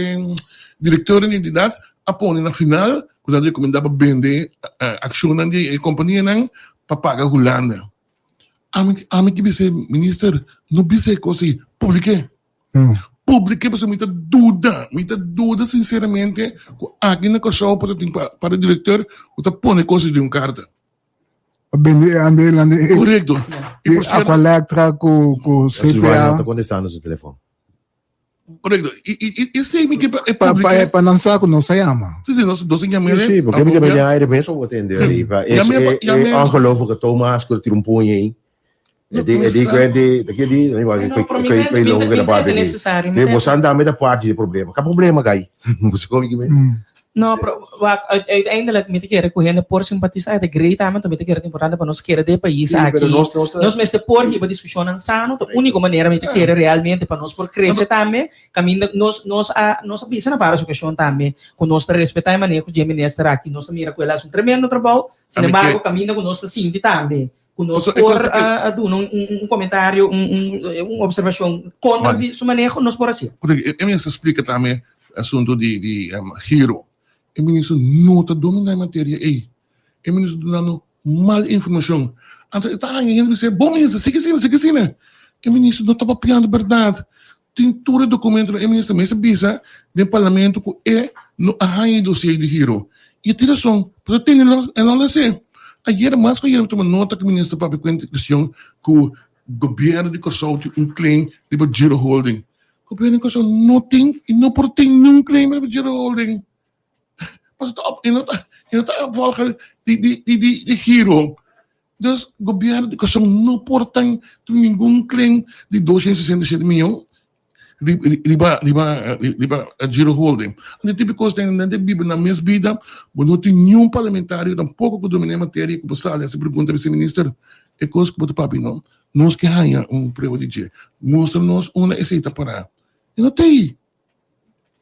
direktor di entidat a pone na final ku nan ta rekomendá pa bende akshonnan di e kompanianan pa paga Hulanda. Ami ami ke bisa e minister no bisa e kos ei, publik'é. Publik'é pasobra mi ta duda, mi ta duda sinseramente ku aki na Kòrsou por ta tin para direktor ku ta pone kos ei den un karta. Pa bende e andelan di Korekto. I por sierto. Aqualectra ku ku CPA. No ta kontestando su telefòn. Korekto. I i esei mi ke pa e publik'é. Pa nan sa ku nos a yama. Si si nos a yama elé. Si, porque mi ta bende aire mes pa bo tende ariba. Es e ongelooflijke Thomas ku ta tira un puña ei. E di e di ku e di ta ke di mi wak ku ku ku e logo ke ta papia di. Te boso anda me ta parti di problema. Ka problema kai. Boso komi ki me. No, pero wak uiteindelijk mi ta kere ku hende por simpatisa e ta great tambe, mi ta kere ta importante pa nos kere den e pais aki. Nos mester por hiba diskushonnan sano, ta uniko manera mi ta kere realmente pa nos por krese tambe, kaminda nos nos a nos a bisa na varios okashon tambe ku nos ta respetá e maneho dje minister aki, nos ta mira ku el a hasi un tremendo trabou, sin embargo kaminda ku nos ta sinti tambe ku nos por a duna un komentario, un observashon kontra di su maneho, nos por hasié. E minister splika tambe asuntu di giro. E minister no ta dominá e materia ei. E minister dunando mal informashon. Anto e ta haña hende bisa, bo minister, sigui asina, sigui asina. E minister no ta papiando bèrdat. Tin tur e dokumentonan, e minister mes a bisa den parlamento ku e no a haña e dosier di giro. I e tin rason, pasobra tene los e no lo hasi. Ayera, mas ku ayera mi tuma nota ku minister papia ku e kestion ku gobièrnu di Kòrsou tin un claim riba Giro Holding. Gobièrnu di Kòrsou no tin i no por tin niun claim riba Giro Holding. Pasobra ta op, e no ta, e no ta opvolger di di di di giro. Dus gobièrnu di Kòrsou no por tan tin ningun claim di 267 miyon riba riba riba Giro Holding. Anto tipo kos den nan ta biba nan mes bida, bo no tin niun parlamentario tampoko ku domina e materia ku bo sali hasi pregunta bisa minister e kos ku bo ta papia no, nos ke haña un prueba di dje, mustra nos unda esei ta pará. E no ta ei.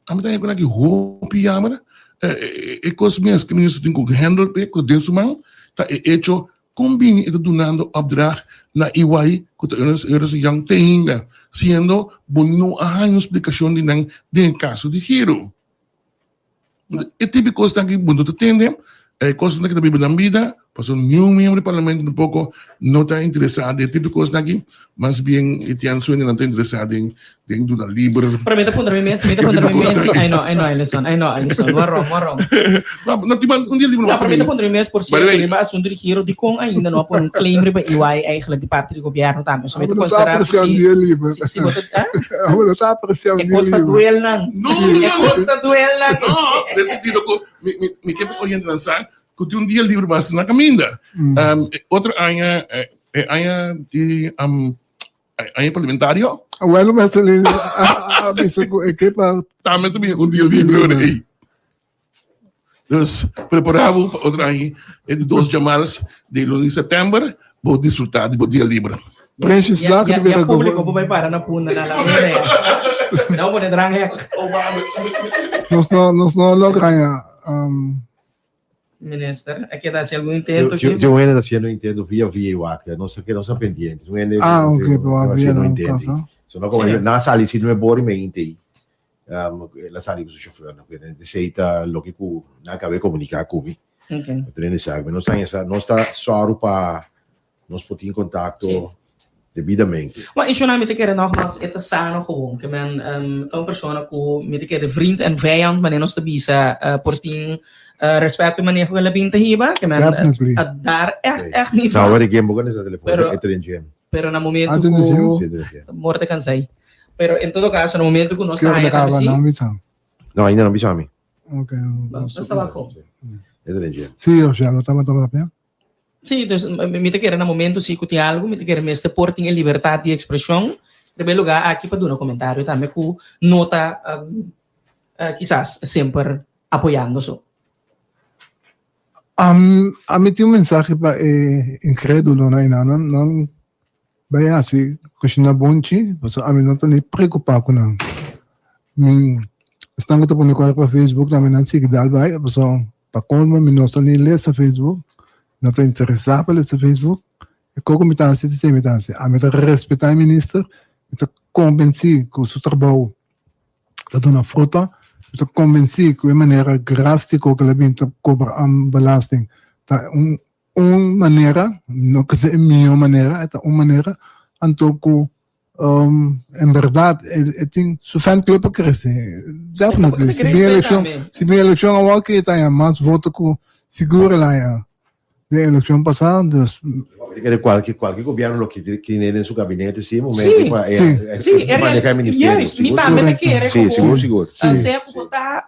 Ami ta haña ku hopi yammer. E kos mes ku minister tin ku handle p'e, ku ta den su man, ta e echo kon bini e ta dunando opdracht na EY ku ta Ernst Young te ainda, siendo bo no a haña un splikashon di nan den e kaso di Giro. E tipo di kosnan aki bo no ta tende, e kosnan aki ta biba nan bida, pasobra niun miembro di parlamento tampoco no ta interesa den e tipo di kosnan aki, mas bien e tin ansueño nan ta interesa den den duna liber. Pero mi ta puntra mi mes, mi ta puntra mi mes si, ay no, ay no Alison, ay no Alison, waarom, waarom? No, no tin un dia liber No, pero mi ta puntra mi mes, por cierto, riba asunto di giro, dikon ainda no a pone un claim riba EY eigenlijk di parti di gobierno tambe? So mi ta considera ku si, si, si bo ta, eh? Abo no ta aprecia un E dia kos ta liber. duel nan. No, no, E no. kos ta duel nan. No, den sentido ku mi, mi, mi ke orienta nan sa ku tin un dia liber mas na kaminda. Um, e otro aña, eh, e aña di um, aña parlamentario. Awelo Marcelino a, a bisa ku e ke pa Tambe ta bin un dia liber ei. Dus prepará bo pa otro aña e di dos djamars di luna di sèptèmber bo disfrutá di bo dia liber. Prinsjesdag Ya, di ya bira público bo bai para na punda na la mera ya. No pone drang hek. Nos no nos no logra ya um, Minister, a keda hasi algun intento Tin un hende ta haciendo intento via via i wak, nos ta nos ta pendiente. Un hende Ah, ok, pero ta via haciendo na intento. casa. So no como Sí. na sali si no e bori me inte. Um, el a sali ku su chauffeur, no? Esei ta loke ku nan a kaba di komuniká ku mi. Okay. Tren sa, nos ta esa, nos ta sòru pa nos por tin kontakto Sí. debidamente. Maar ishonan mi ta kere nogmaals e ta sano gewoon. Ke men um, ta un persona ku mi ta kere vriend en vijand, wanneer nos ta bisa uh, por tin uh, respet pa e maneho ku el a bin ta hiba. Ke men Definitely. uh, daar echt, echt niet Nou, van. wat ik hem ook aan de telefoon, Pero- e tren gym. Pero na momento Ah, tin ku gym? Sí, tren gym. Morte cansai. Pero en todo caso, na momento ku nos Ke ta ora haña ta tambe kaba si, no bisa. No, ainda no bisa mi. Ok. nos ta bajo. Sí, Rochelle, bo tabata papia? Sí, dus mi ta kere na momento si ku tin algu, mi ta kere mester por tin e libertat di ekspreshon riba e lugá aki pa duna komentario tambe ku no ta kisas semper apoyando so. Ami tin un mensahe pa e inkredulonan einan, nan Bai hasi kushina bonchi, pasobra ami no ta ni preokupá ku nan. Mi esnan ku ta pone kos pa Facebook tambe nan sigui dal bai, pasobra pa kolmo mi no sa ni lesa Facebook, no ta interesá pa lesa Facebook. E kos ku mi ta hasi ta esei mi ta hasi. Ami ta respetá e minister, mi ta konvensí ku su trabou ta duna fruta, mi ta konvensí ku e manera drástiko ku el a bin ta kobra belasting ta un un manera, no ku ta e mihó manera, e ta un manera, anto ku en bèrdat e tin su fan club a krese, definitely. Si bin elekshon, si bin elekshon awor ke e ta haña mas voto ku sigur el haña den elekshon pasá, dus. Mi ta kere kualke kualke gobièrnu lo ke tene den su gabinete si e momento pa e maneha e ministerio. Juist, mi tambe ta kere ku sigur sigur. Sea ku bo ta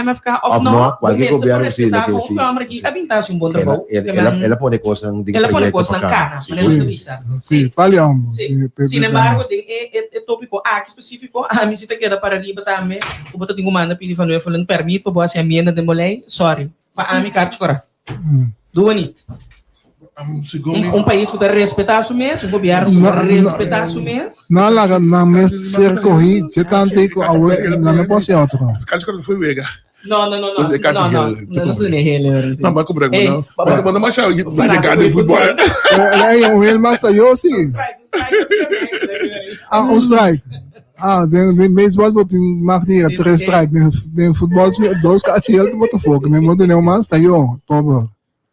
MFK òf no, bo mester por respetá ku un hòmber aki a bin ta hasi un bon trabou. El a pone kosnan den proyekto pa kana. Manera nos ta bisa. Sí, pali hòmber. Sin embargo, den e tópiko aki spesífiko, ami si ta keda para riba tambe ku bo ta tin ku manda pidi Van Huffelen pèrmit pa bo hasi amienda den bo lei. Sorry. Pa ami karchi kora. Doe niet. Un pais ku ta respetá su mes, un gobièrnu ku ta respetá su mes. Nan laga nan mes ser kohi dje tantu ku awe nan no por hasi otro. Karchi kora fue wega. No, no, no, no, no, no, no, no se ne hele ora. No, maar kom breng me nou. Maar maar zou je de de voetbal. Nee, un heel mas yo sí. Ah, un strike. Ah, den den baseball bo tin mag di tres strike. Den den futbol si dos ka achi bo ta foke. Men bo dune un mas ta yo, pober.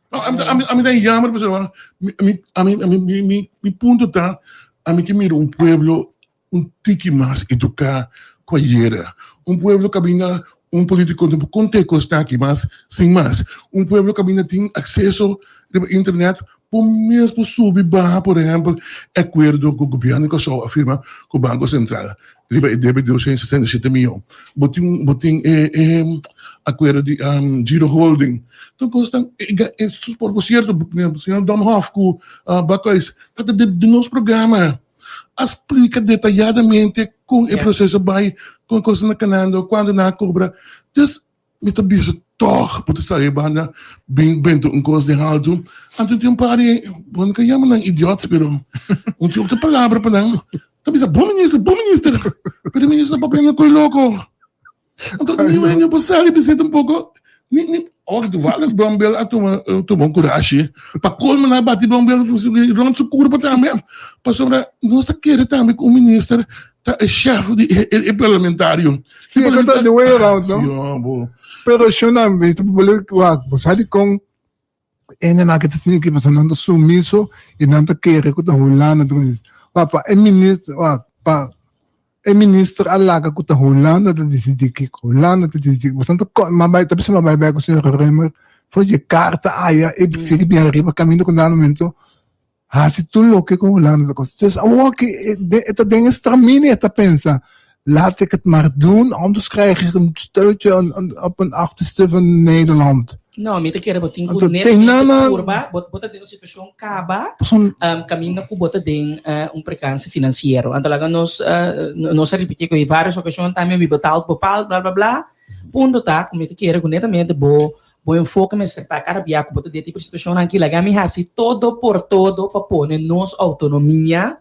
No, ami ami ami ta jammer pasobra mi ami ami ami mi mi mi punto ta ami ke mira un pueblo un tiki mas eduká ku ayera. Un pueblo kaminda un politiko no por konta e kosnan aki mas sin mas. Un pueblo kaminda tin akseso riba internet bo mes por subi baha por ehèmpel e akuerdo ku gobièrnu di Kòrsou a firma ku Banko Sentral riba e debe di 267 mion. Bo tin bo tin e e akuerdo di Giro Holding. Tur kosnan por sierto señor Domhof ku Bakhuis ta den nos programa. A splika detayadamente kon e proseso bai, kon e kosnan ta kanando, kuantu nan a kobra. Dus mi ta bisa tòg bo ta sali e banda bin benta un kos den haltu. Anto tin un par di, bo no ka yama nan idiot, pero un tin otro palabra pa nan, ta bisa bon minister, bon minister, pero e minister ta papia nan koe loko. Anto niun hende por sali bisita tampoco. Ni, ni, ora toevallig Brombel a tuma, tuma un kurashi pa colmo nan a bati Brombel rond su curpa tambe. Pasobra nos ta kere tambe cu un minister ta e chef di e, e, e parlamentario. Sí, e ta the way around, no? Sí, oh, bo. Pero shona, mi ta bole, wak, bo sa di con Hendenan ke ta sinti pasobra nan ta sumiso i nan ta kere ku ta Hulanda ta kondisi. Wak pa e minister wak pa e minister a laga ku ta Hulanda ta disidí kiko Hulanda ta disidí kiko. Boso ta ko ma bai ta bisa ma bai bai ku señor Römer for dje karta aya e sigui bin ariba kaminda ku nan momento hasi tur loke ku Hulanda ta kos. Dus awor ki e ta den e stramini e ta pensa laat ik het maar doen anders krijg ik een stuitje op een achterste van Nederland. No, mi ta kere bo tin ku Anto net ten den nana kurba, bo bo ta den un situashon kaba, Pasobra kaminda ku bo ta den un prekanse finansiero. Anto laga nos nos a ripití ku e vários okashon tambe mi betaalt bepaalt bla bla bla. Punto ta ku mi ta kere ku netamente bo Bo enfoke mester ta kada bia ku bo ta den tipo di situashonnan aki, laga mi hasi todo por todo pa pone nos outonomia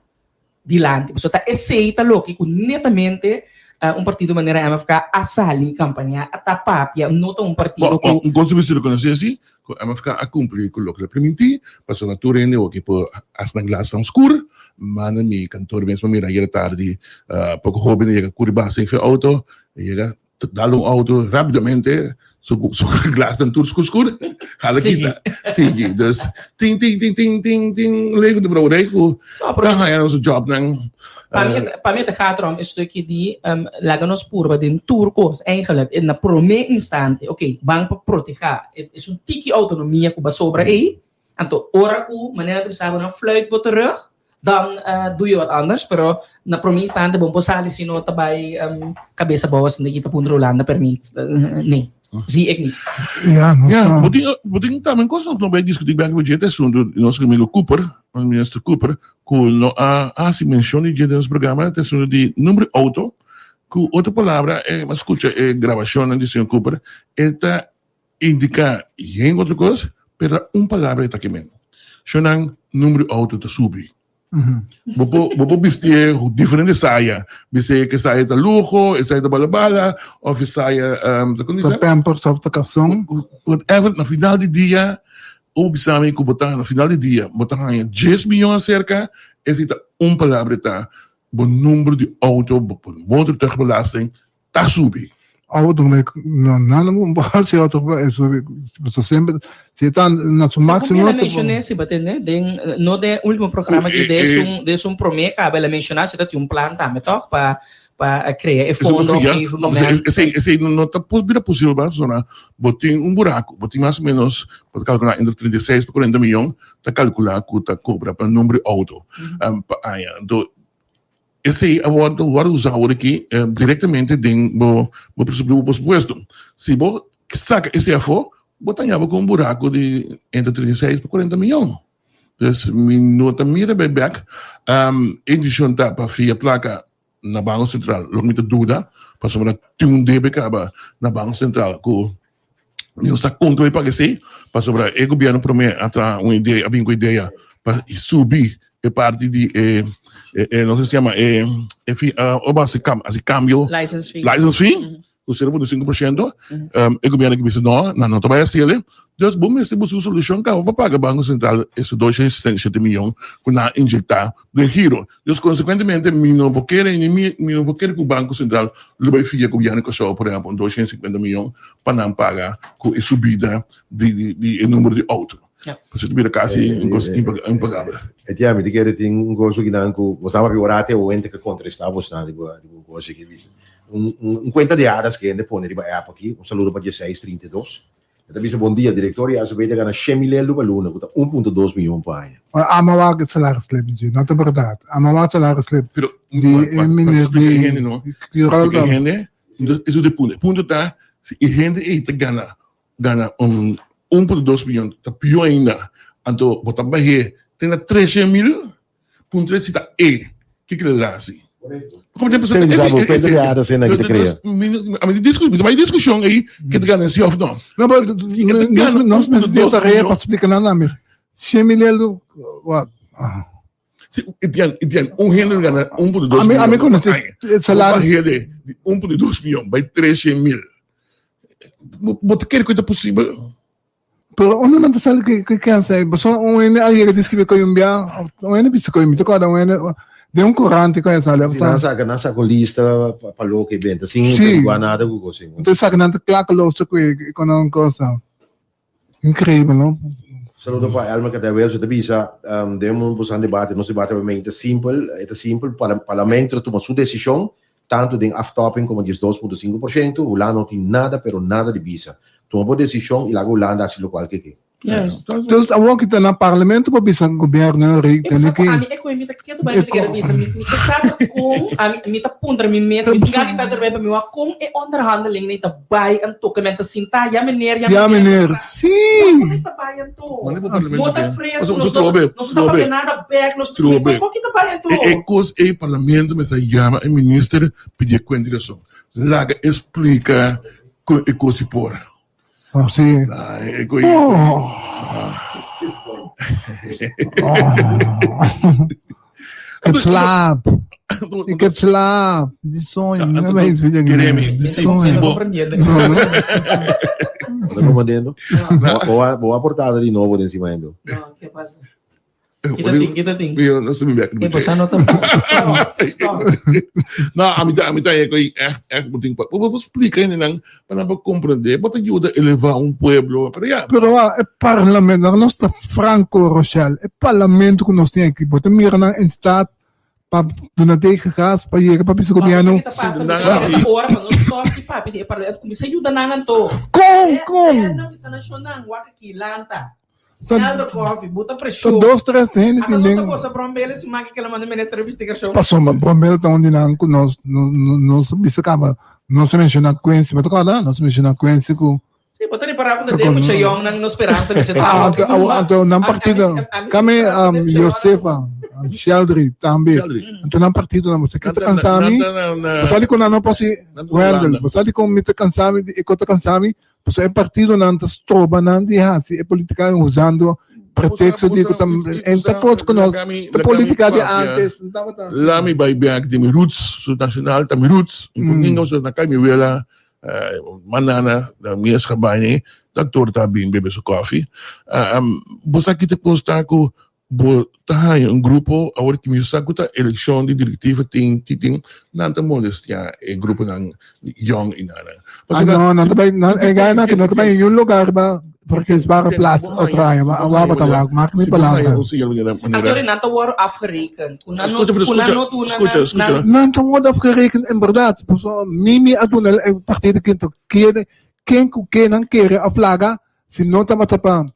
dilanti. Pasobra ta esei ta loke ku netamente un partido manera MFK a sali kampañá, a ta papia, no ta un partido ku. Bon, un kos ku mester rekonosé si, ku MFK a kumpli ku loke el a primintí, pasobra tur hende hopi por hasi nan glasnan skur, manda mi kantor mes pa mira ayera tardi poko hóben a yega Curibá sin fe outo, a yega Ta dal un auto rapidamente, su, su glasnan tur skur skur, hala kita. Sigui. Dus tin tin tin tin tin tin levende brouwerij ku No, pero ta haña nos jobnan. Pa mi, pa mi het gaat erom een stukje di um, laga nos purba den tur kos. Eigenlijk, na prome instante, oké, ban pa proteha. Het is un tiki autonomia ku ba sobra ei. Anto ora ku manera ta bisa bo nan fluit bo terug, dan doe je wat anders, pero na prome instante bo no por sali si no ta bai kabes abou asinta ki ta puntra Hulanda permit. Nee. Zie ik niet. Ja, nos Ja, ta. bo tin, bo tin tambe kos nos no bai diskutí bek riba dje, ta asuntu di nos amigo Cooper, nos minister Cooper, ku no a hasi menshon di dje den nos programa, ta asuntu di number di outo, ku otro palabra, e mi a skucha e grabashonnan di señor Cooper, e ta indiká yen otro kos, pero ta un palabra e ta kimen. Shonnan, number di outo ta subi. Bo por, bo por bistié diferente saya. Bistié ke saya ta luho, e saya ta bala bala, of e saya, um, ta kon Ta bisa? pampers of ta karson. Whatever, na final di dia, o bisa mi ku bo ta, na final di dia, bo ta haña dies miyon aserka, esei ta un palabra ta, bo number di auto, bo motortuigbelasting ta subi. Auto me no nada mo hasi auto e subi so semper si ta na su Segun máximo mi el a mencioné si batende den no den último programa ki des un des un promé kaba el a mencioná si ta tin un plan tambe tòg pa pa krea e fondo op een gegeven moment. Esei esei no ta bira posibel pasobra bo tin un buraku bo tin mas o menos bo ta kalkulá entre 36 pa 40 miyon ta kalkulá ku ta kobra pa number di auto pa aña anto Esei a wòrdu wòrdu usá awor aki direktamente den bo bo presupuesto. Si bo saka esei afó, bo ta haña bo ku un buraku di entre 36 pa 40 miyon. Dus mi no ta mira bai bèk. E intishon ta pa fia plaka na Banko Sentral, loke mi ta duda, pasobra tin un debe kaba na Banko Sentral ku Mi no sa kon ta bai paga esei, pasobra e gobièrnu promé a traha un idea, a bin ku idea pa subi e parti di e, e no se yama e e fi ora hasi kam hasi kambio License fee. license fee ku 0.5%, e gobièrnu a bisa no, nan no ta bai hasi el. Dus bo mester buska un solushon kaba pa paga Banko Sentral e su 267 miyon ku nan a injektá den giro. Dus konsekuentemente mi no por kere ni mi mi no por kere ku Banko Sentral lo bai fia gobièrnu di Kòrsou por ehèmpel un 250 miyon pa nan paga ku e subida di di di e numero di outo. Pasobra ta bira kasi un kos impagabel. Etienne, mi ta kere tin un kos kinan ku bo sa papia ora te oente ke kontrestá bosnan riba riba un kos aki bisa. Un un kuenta di hadas ke hende pone riba app aki, un saludo pa dieseis 32. E ta bisa, Bon dia, direktor di AZB ta gana shen mil eldo pa luna, ku ta un punto dos mion pa aña. Ama wak e salaris slip di dje, no ta berdad. Ama wak salaris slip Pero, di e meneer splika e hende no, di splika e Roldán. hende, eso ta e punto. E punto ta, si e hende ei ta gana, gana un un punto dos mion, ta pió ainda, anto bo ta bah'é te na treshen mil, Puntra si ta e kiko el a hasi. Sey bisa bo cuenta di ada sena ki ta crea. A mi discu mi ta bai discusion ei ke ta gana si of no. No pero nos mester tin tarea pa splica nan tambe. Shen mil eldo wat. Si itian itian un hende gana 1.2 milyon. Ami conoce salaris. Un hende di 1.2 milyon bai 300 mil. Bo ta kere ku ta posibel? Pero unda nan ta sali ku ku kensa ei? Pasobra un hende a yega di skribi koe un bia, un hende bisa koe, mi ta kòrda un hende den un korant koe a sali. Si nan saka, nan saka un lista pa loke e benta, sin Sí. averiguá nada ku kos ei. Enton saka nan ta klakkeloos ta koe kon nan kosa. Inkreibel, no? Saludo pa Elmer Catawel, ta bisa den un bosan debate, nos debate obviamente ta simpel, e ta simpel, parlamento ta tuma su desishon, Tantu den aftopping komo 12.5%, Hulanda no tin nada pero nada di bisa. Tuma bo desishon i laga Hulanda hasi lokual ke ke. Juist. Dus awor ki ta na parlamento pa bisa gobierno Rick E tene cosa ku ki ami e ku mi ta ketu bai mi ta kere bisa mi mi ke sa ta kon ami mi ta puntra mi mes mi tin gana di ta erbij pa mi wak kon e onderhandeling nei ta bai anto ke men ta sinta ya meneer ya Ya meneer meneer si. Kon ei ta bai anto no ta fresco nos no nos no ta papia nada bek nos kon ki ta bai anto. E kos ei parlamento mester yama e minister pidi e kuenta di rason laga e splika kon e kos i por. Oh, sí. Ay, e Oh. Ik heb slaap. Ik heb slaap. Di soño. No me Keremi, Di si soño. bo No, no. Bo ta comprendiendo? Bo a bo a portada di nobo den sima hendo. No, ke pasa? Kita tin, kita tin. Mi no sa mi bek E bosa no ta stop, stop. No, ami ta ami ta e koi echt echt bo tin pa bo bo splika hendenan pa nan por comprende bo ta yuda eleva un pueblo pero ya. Pero wak e parlamento nan nos ta franco Rochelle e parlamento ku nos tin aki bo ta mira nan en staat pa duna tegengas pa yega pa bisa Mas gobièrnu. esaki ta pasa mi ta kere ta ora pa nos stòp di papia di e parlamento kuminsá yuda nan anto. Kon kon? Nan bisa nan shon nan wak aki lanta. Helder Coffee, bo ta preshon. Ta dos tres hende tin den. Ata nos a gosa Brombele siman ki kela manda minister di investigashon. Pasobra Brombele ta un di nan ku nos nos a bisa kaba nos a menshoná Quincy, bo ta kòrda? Nos a menshoná Quincy ku. Si, bo ta ripará ku ta den mucha yòngnan nos speransa mester ta Anto anto nan partido kame Josefa Sheldry tambe anto nan partido nan bo sa ki ta kansa mi bo sa dikon nan no por si Wendel bo sa dikon mi ta kansa mi e ko ta kansa mi Pasobra e partidonan ta stroba nan di hasi e politica usando pretexto di cu ta en ta cos cu nos ta politica di antes no tabata asina. Laat mi bai bek di mi roots, su nacional ta mi roots, mi por ninga pasobra na kai mi wela manana na mi es gabaña doctor ta bin bebe su koffie. Bo sa ki ta cos ta cu Bo ta haña un grupo awor ki mi sa ku ta elekshon di direktiva tin tin tin nan ta molestia e gruponan yong i nan. Ah no, nan ta bai nan e gainan aki no ta bai ningun lugar riba Verkeerswagenplaats otro aña ma awa bo ta wak mak mi palabra. Anto nan ta wòrdu afgerekend ku nan no ku nan no duna nan. Nan ta wòrdu afgerekend en bèrdat pasobra Mimi a duna e partido kinto kere ken ku ke nan kere òf laga si no tabata pa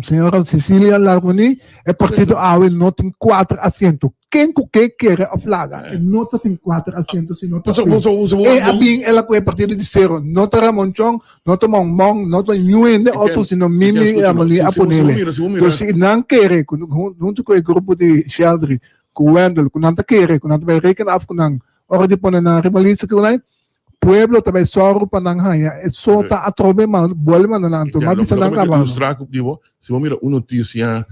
Señora Cecilia Larmonie, e partido awe no tin kuater asiento. Ken ku ke kere of laga, e no ta tin kuater asiento si no ta bin. E a bin el a ku e partido di sero. No ta Ramon Chong, no ta Mong Mong, no ta niun hende otro sino Mimi Larmonie a ponele. Dus si nan kere ku huntu ku e grupo di Sheldry, ku Wendell, ku nan ta kere ku nan ta bai reken af ku nan ora di pone nan riba lista ku nan, Pueblo ta bai sòru pa nan haña e sota atrobe ma bolbe manda nan anto ma bisa nan kaba. Ilustra ku dibo si bo mira un notisia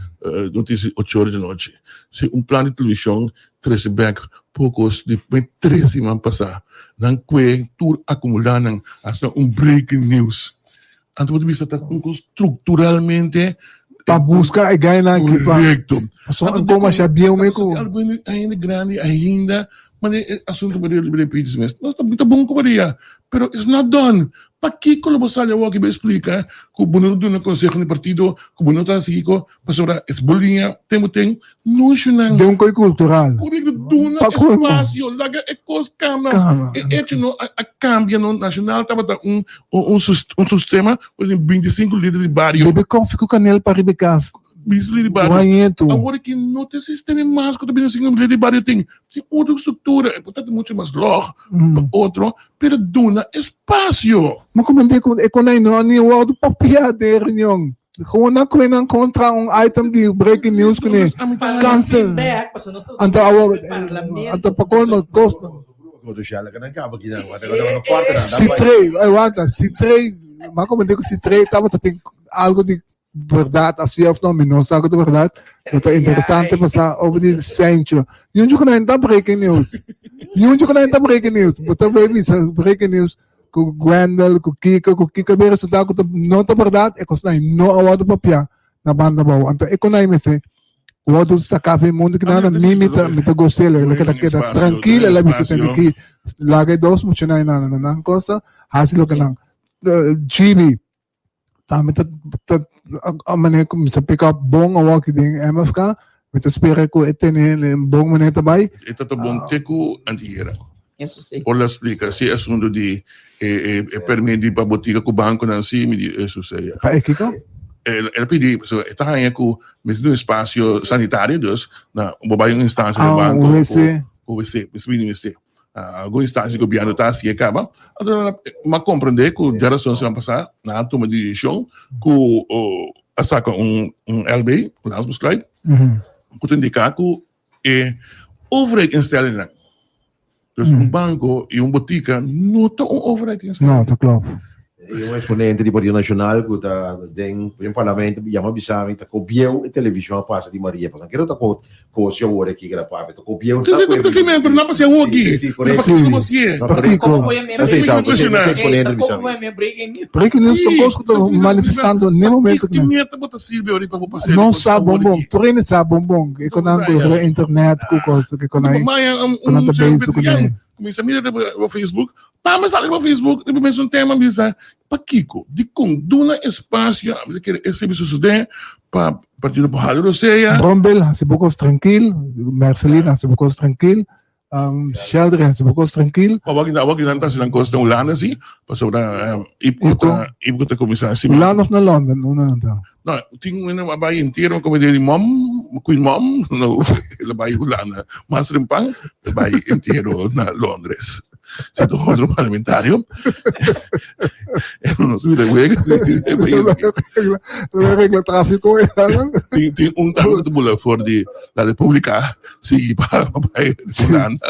notisia ocho ora di nochi si un plan di televishon trese bek pokos di me tres siman pasa nan kue tur akumula nan asina un breaking news Anto bo ta bisa ta un kos strukturalmente. Pa buska e gainan aki pa. Korekto. Pasobra un kos masha bieu me ku. Algu hende grandi ainda mane e asuntu bo repiti su mes. Nos ta bon ku Maria, pero it's not done. Pakiko lo bo sali awor aki bo esplika ku bo no ta duna konseho na e partido, ku bo no ta hasi kiko, pasobra es bo liña ten bo ten Nocionan. Den un koi cultural. Correcto, duna espacio, laga e cos cana. E hecho no a cambia no, Nacional tabata un un un sistema cu tin 25 lider di bario. Bebe koffie cu kanel pa riba e cas. 25 lider di bario. Guañeto. Awor aki no ta e sistema mas cu ta 25 lider di bario tin. Tin otro structura, e por ta mucho mas log pa otro, pero duna espacio. Ma como e konai no a ni wordo papia den e reunion. Gewoon nan kue nan kontra un item di breaking news kune cancel. Anto awo anto pa colmo cos Si trei ay wanta si trei ma como dico si trei tabata tin algo di berdad of si of no mi no sa ku ta berdad pero ta interesante pa sa over di Sancho. Yuncho ku nan ta breaking news. Yuncho ku nan ta breaking news. Bo ta bay bisa breaking news. Ku Gwendel, ku Kiko, ku Kiko a bin resultá ku ta no ta bèrdat, e kosnan ei no a wòrdu papiá na banda abou. Anto e konai mester wòrdu saká for e mundu kinan, mi mi ta mi ta gost'é, el a keda keda trankil, el a bisa tende ki laga e dos muchanan einan na nan kosa, hasi loke nan. Gibi. Tambe ta ta a manera ku mi sa pick up bon awor den MFK. Mi ta spera ku e tene den bon manera ta bai. E ta ta bon te ku antiera. Eso si. Por la splika si e asuntu di e e e permit di pa botika ku bankonan si mi di eso sea. Pa e kiko? El el a pidi pasobra e ta haña ku mester di un espasio sanitario dus na bo bai un instansia di Ah, banko un wc. ku wc mester bini wc. Algun instansia di gobierno ta hasi e kaba. Anto m'a komprendé ku djarason siman pasá nan a tuma desishon ku a saka un LB, un landsbesluit, ku ta indiká ku e overheidinstellingnan, dus un banko i un botika no ta un overheidinstelling. No, ta klòp. E un exponente di Partido Nacional cu ta den den parlamento yama bisa mi ta ko bieu e television a pasa di Maria pasobra kero ta ko cos awor aki keda papia ta ko bieu ta ko e pero no pasa awor aki si correcto Pakico Esey sa esey exponente bisa mi Breaking news ta cos cu ta manifestando ne momento ki meta bo ta sirbi ora pa bo pasa No sa bon bon tur hende sa bon bon e konan ku internet ku cos ku konan ku nan ta bezig kuné. Kuminsa mira riba Facebook Tambe sali riba Facebook riba mesun tema bisa pakiko, dikon duna espasio a mi ta kere esei bisa sosode pa partido por hala rosea. Brombel hasi bo kos trankil, Merceline hasi bo kos trankil. Um, Sheldon, hasi bo kos trankil. Awor ki awor ki nan ta hasi nan kos na Hulanda si, pasobra um, Ipko ta Ipko ta kuminsá hasi. Hulanda of na London? Unda nan ta? No, tin un a bai entero como di mom, Queen Mom, no, el a bai Hulanda. Mas rimpan, el bai entero na Londres. Si ta otro parlamentario. No subi de wega. Lo regla tráfico. Tin tin un tanto te bula for di la República sigui pa bai Hulanda.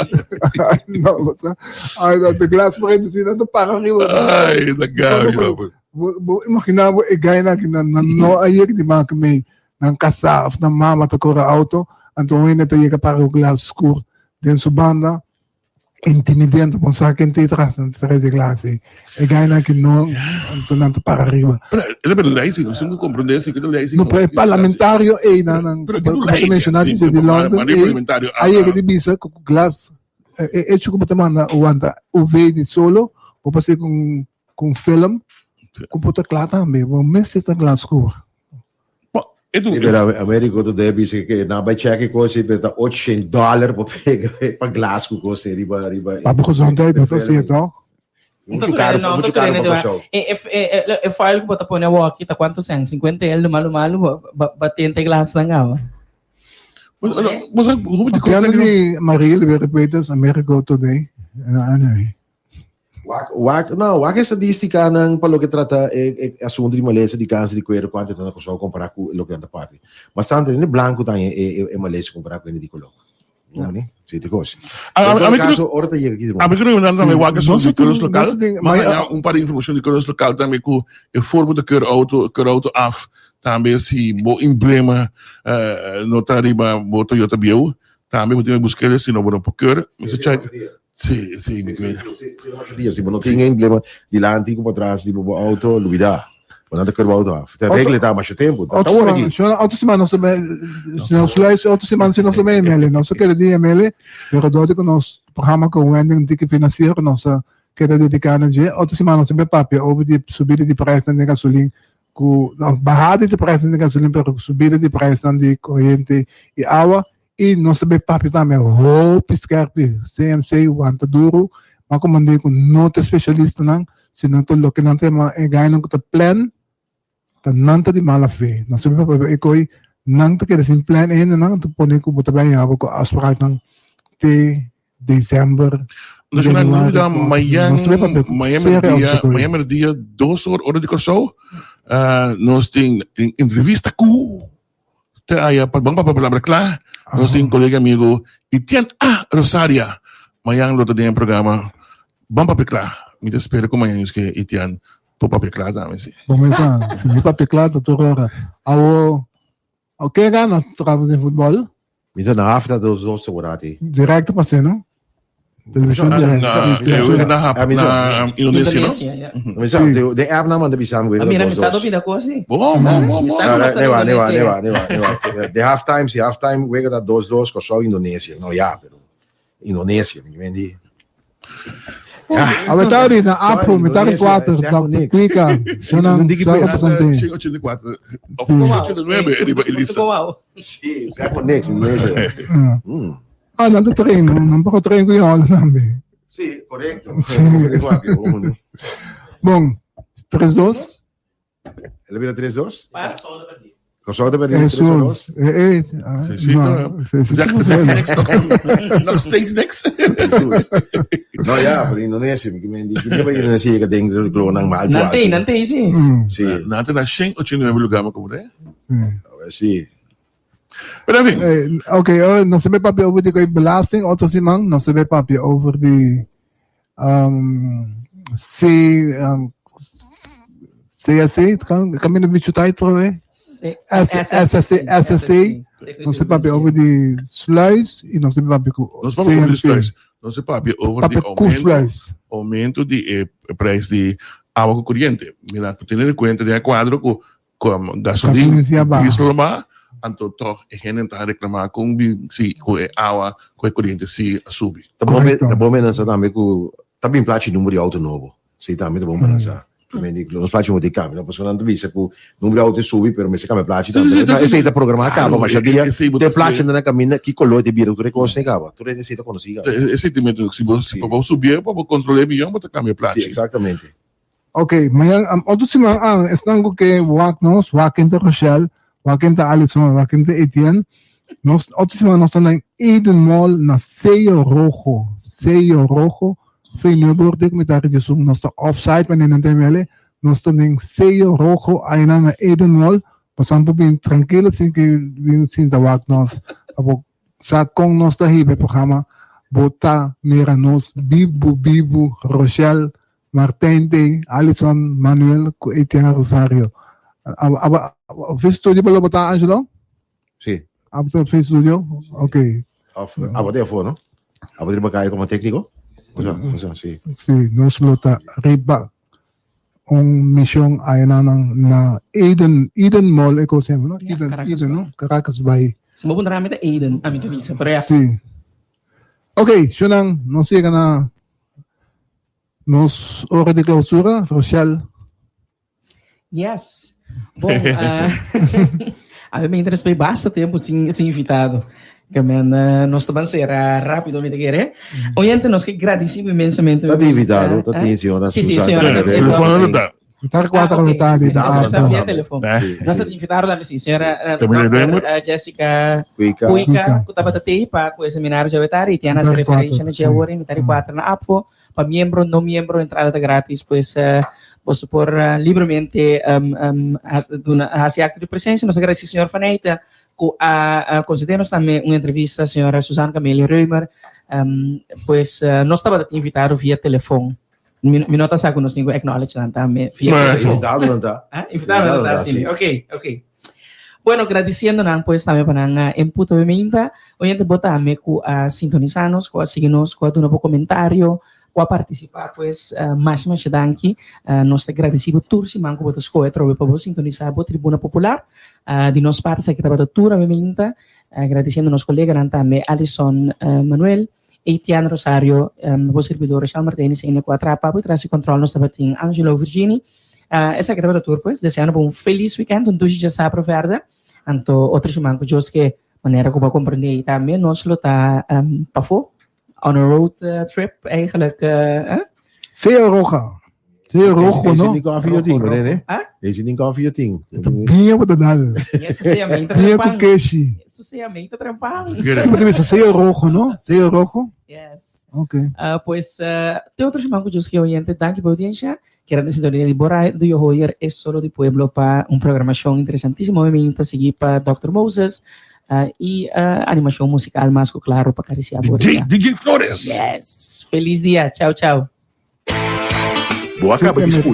No, basta. Ay, dat de glas paréntesis, dat de para arriba. Ay, da gabi, loco. Bo, bo imagina bo e gaina ki nan, nan no a yega di maka mee nan kasá of nan mama ta kore auto, anto un hende ta yega para ku glas skur den su banda, intimidento, bon sa ken ta tras nan ta di glas ei. E gainan ki no, anto nan ta para riba. Pero e ta lei si, nos tin ku komprendé si ku ta lei si. No, pero e parlamentario ei nan, nan, Pero ku bo ta menshoná di di London ei, a yega di bisa ku glas, e echo ku bo ta manda wanta UV di solo, bo por hasi ku ku film, ku por ta kla tambe, bo mester ta glas skur. Pero Americo ta debe bisa que na bai check e cos pero ta 800 dollar pa pega pa glas cu cos riba riba. Pa bo gezondheid bo ta hacié toch? Mucho caro, mucho caro pa Kòrsou. E e foil ku bo ta pone awor aki ta kuantu sèn? 50 el malu malu bo tenta e glasnan awa. Papiando di Maria Olivera Peters, Americo Today. Anyway. Wak, wak, no, wak e estadístikanan pa loke trata e, e asuntu di malesa di kanser di kuero kuantu ta na Kòrsou kompará ku loke nan ta papia. Bastante hende blanku ta haña e, e, e malesa kompará ku hende di koló. No, ni? Si te kos. A, En a, todo a mi kaso, creo, ora ta yega ki a mi creo nan tambe wak asuntu di keurens lokaal, Ma ma haña un par di informashon di keurens lokaal tambe ku e forma ta keur auto, keur auto af, tambe si bo emblema eh, no ta riba bo Toyota bieu, tambe bo tin ku busk'el si no bo no por keur. Mester check. Sí, sí, mi sí, sí, sí, si bo no tin emblema dilanti ku patras di bo auto, lubida. Bo nan ta keur bo auto af. Ta regla ta masha tempu. Ta Otro awor semana, aki. shona, otro semana nos ta si nos luister otro semana si nos ta bay ML, nos ta keda di ML, pero door di ku nos programa ku Wendy un tiki financiero nos a keda dedica na dje. Otro semana nos ta bay papia over di subida di prijsnan di gasolin ku no, bahada di prijsnan di gasolin pero subida di prijsnan di coriente y awa. I nos ta bay papia tambe hopi skerpi, CMC wanta duru, ma ku mand'é ku no ta especialistanan, sino ta loke nan ta yama e gainan ku ta plan, ta nan ta di mala fe. Nos ta bay papia e ko'i nan ta keda sin plan e hendenan, ta pone ku bo ta bay haña bo ku afspraaknan te december, Dus na januari, da mañan, Nos ta bay papia ku mañan serio merdia, over ko'i. mañan merdia dos or ora di Kòrsou, nos tin entrevista ku Te aya pa bon papia palabra kla, nos tin kolega amigo Etienne A. Rosaria. Mañan lo ta den e programa Bon Papia Kla. Mi ta spera ku mañan eske Etienne por papia kla tambe si. Bon mesa, si mi papia kla ta tur ora. Awo, awo ken gana trabas den futbol? Mi ta na haf ta dos dos segurati. Directo pa no? Televisión directo. Na, na, na Indonesia, no? Indonesia, ja. Mi sa, de app na manda bisam Ah, mira, mi sa dopina cosa. Bom, bom, bom, bom. Newa, newa, newa, newa, newa. De half time, si half time wega ta 2-2 Kòrsou Indonesia. No, ja, pero Indonesia, mi mendi. A metade na Apple, metade 4, Dr. Tika, Shonan, Shonan Pasante. 84, 89, riba e lista. Sí, zeg maar niks, Indonesia. Ah, nan ta train, nan poko train ku yola tambe. Sí, korekto. Sí. Bon, 3-2. El a bira 3-2? Kòrsou ta perdí 3-2. Eso, eh, eh. Ah, Sí, no, sí, sí, Zeg, sí, zeg niks nog. Nog steeds niks. No, ja, pero Indonesia, mi men di, kende pa Indonesia yega den de klonan mal Nan tei, nan tei, sí. Sí. Nan ta na 189 lugar, maar como, hè? Sí. Pero en fin. Eh, ok, oh, nos ta papia over di belasting, otro siman, nos ta papia over di um, C, um, CSC, kan, kan mi bicho tijd eh? S, SSC, SSC, nos ta papia over di sluis y nos ta papia ku Nos papia over di CMC. sluis. Nos ta papia over di Papia ku aumento, sluis. aumento di e prijs di awa ku koriente. Mira, teniendo en cuenta den e kuadro ku Kom gasolin Gasolin a baha. diesel a baha, anto tog e hende ta reclama con bin si cu e awa cu e coriente si a subi. Ta bon Correcto. ta bon menasa tambe cu ta bin plachi numero di auto nobo. Si tambe ta bon menasa. Primer di nos plachi moet cambia, no? Pasobra nan ta bisa cu numero di auto subi, pero mester cambia plachi tambe. Ma esey ta programa caba, masha dia te plachi nan a caminda ki color te bira, tur e cos caba. Tur esey ta conoci caba. Esey ta mete, si bo pa bo subié, pa bo controlé miyon, bo ta cambia plachi. Si, exactamente. Ok, mañan, otro siman an, esnan cu ke wak nos, wak ken ta Rochelle, wak ken ta Alison, wak ken ta Etienne, nos, otro siman nos ta na Eden Mall na Sello Rojo, Sello Rojo, Fe nuebe or dek mitar di djesun nos ta offside pa nenan ta mele nos ta den seyo rojo aynan na Eden Mall pasan por bin trankilo sin ki bin sinta wak nos abo sa kon nos ta hiba e programa bo ta mira nos bibu bibu Rochelle Martijn tey Alison Manuel ku Etienne Rosario abo abo abo studio bo lo bo ta Angelo? Sí. Abo ta Face Studio? Ok. Of, abo te afo, no? Abo riba calle como técnico? O sea, sí. Sí, nos lo ta riba un misión ayana na Eden, Eden Mall, e cosa no? Ja, Eden, Caracas Eden, no? Caracas Bay. Si mo puntra ami ta Eden, ami ta bisa, pero ya. Sí. Ok, Shunan, nos llega na nos hora de clausura, Rochelle. Yes. Bom, uh, a mi me interesa basta tempo sin, sin invitado. Que men, uh, nos taban sera rápido, mi te quiere. Oyente, nos que agradecimos inmensamente. Ta invitado, ta tin señora. Sí, sí, señora. Telefono no ta. Mitar cuatro ah, okay. okay. ta. Via telefon. Nos ta invitado tambe, sí, señora uh, uh, Jessica Cuica, Cuica, ku tabata tei pa ku e seminario djawe i tiene hace referencia na djawe mitar cuatro na APFO. Pa miembro, no miembro entrada ta gratis, pues boso por libremente duna hasi acto di presencia. Nos ta agradeci señor Van Eijten cu a concede nos tambe un entrevista, señora Susanne Camelia Römer. Pues nos tabata tin invitado via telefon. Mi mi no ta sa cu nos tin cu acknowledge nan tambe via telefon. Invitado nan ta. Ah, invitado nan ta, si. Ok, ok. Bueno, gradiciendo nan pues tambe pa nan input obviamente. Oyente bo tambe cu a sintonisa nos, cu a sigui nos, cu a duna bo comentario, cu a participa pues masha masha danki. Nos ta gradeci bo tur siman cu bo ta scoge atrobe pa bo sintonisa bo Tribuna Popular. Di nos parti esaki tabata tur obviamente. Gradiciendo nos coleganan tambe Alison Manuel, Etienne Rosario, bo sirbidor Rochelle Martinez ene cu a traha pa bo y tras di control nos tabatin Angelo Virgini. Esaki tabata tur pues, deseando bo un feliz weekend, un dushi djasabra verde, anto otro siman cu Dios ke manera cu bo a comprende ey tambe nos lo ta pafo on a road trip eigenlijk. Sea roja. Sea rojo, no? Ese tin koffie yo tin, Rene. Ese tin koffie yo tin. Bien bo ta dal. Bien cu keshi. Eso sea mei ta trempan. Bo ta bisa sea rojo, no? Sea rojo? Yes. Ok. Pues, te otro siman cu Dios ke oyente, danki pa audiencia. Keda den sintonia di bo radio Hoyer e Solo di Pueblo pa un programacion interesantisimo. Mi ta sigui pa Dòkter Moses y animacion musical mas cu claro pa caricia bo DJ, DJ Flores. Yes. Feliz dia. Ciao, ciao. Bo a caba di scucha.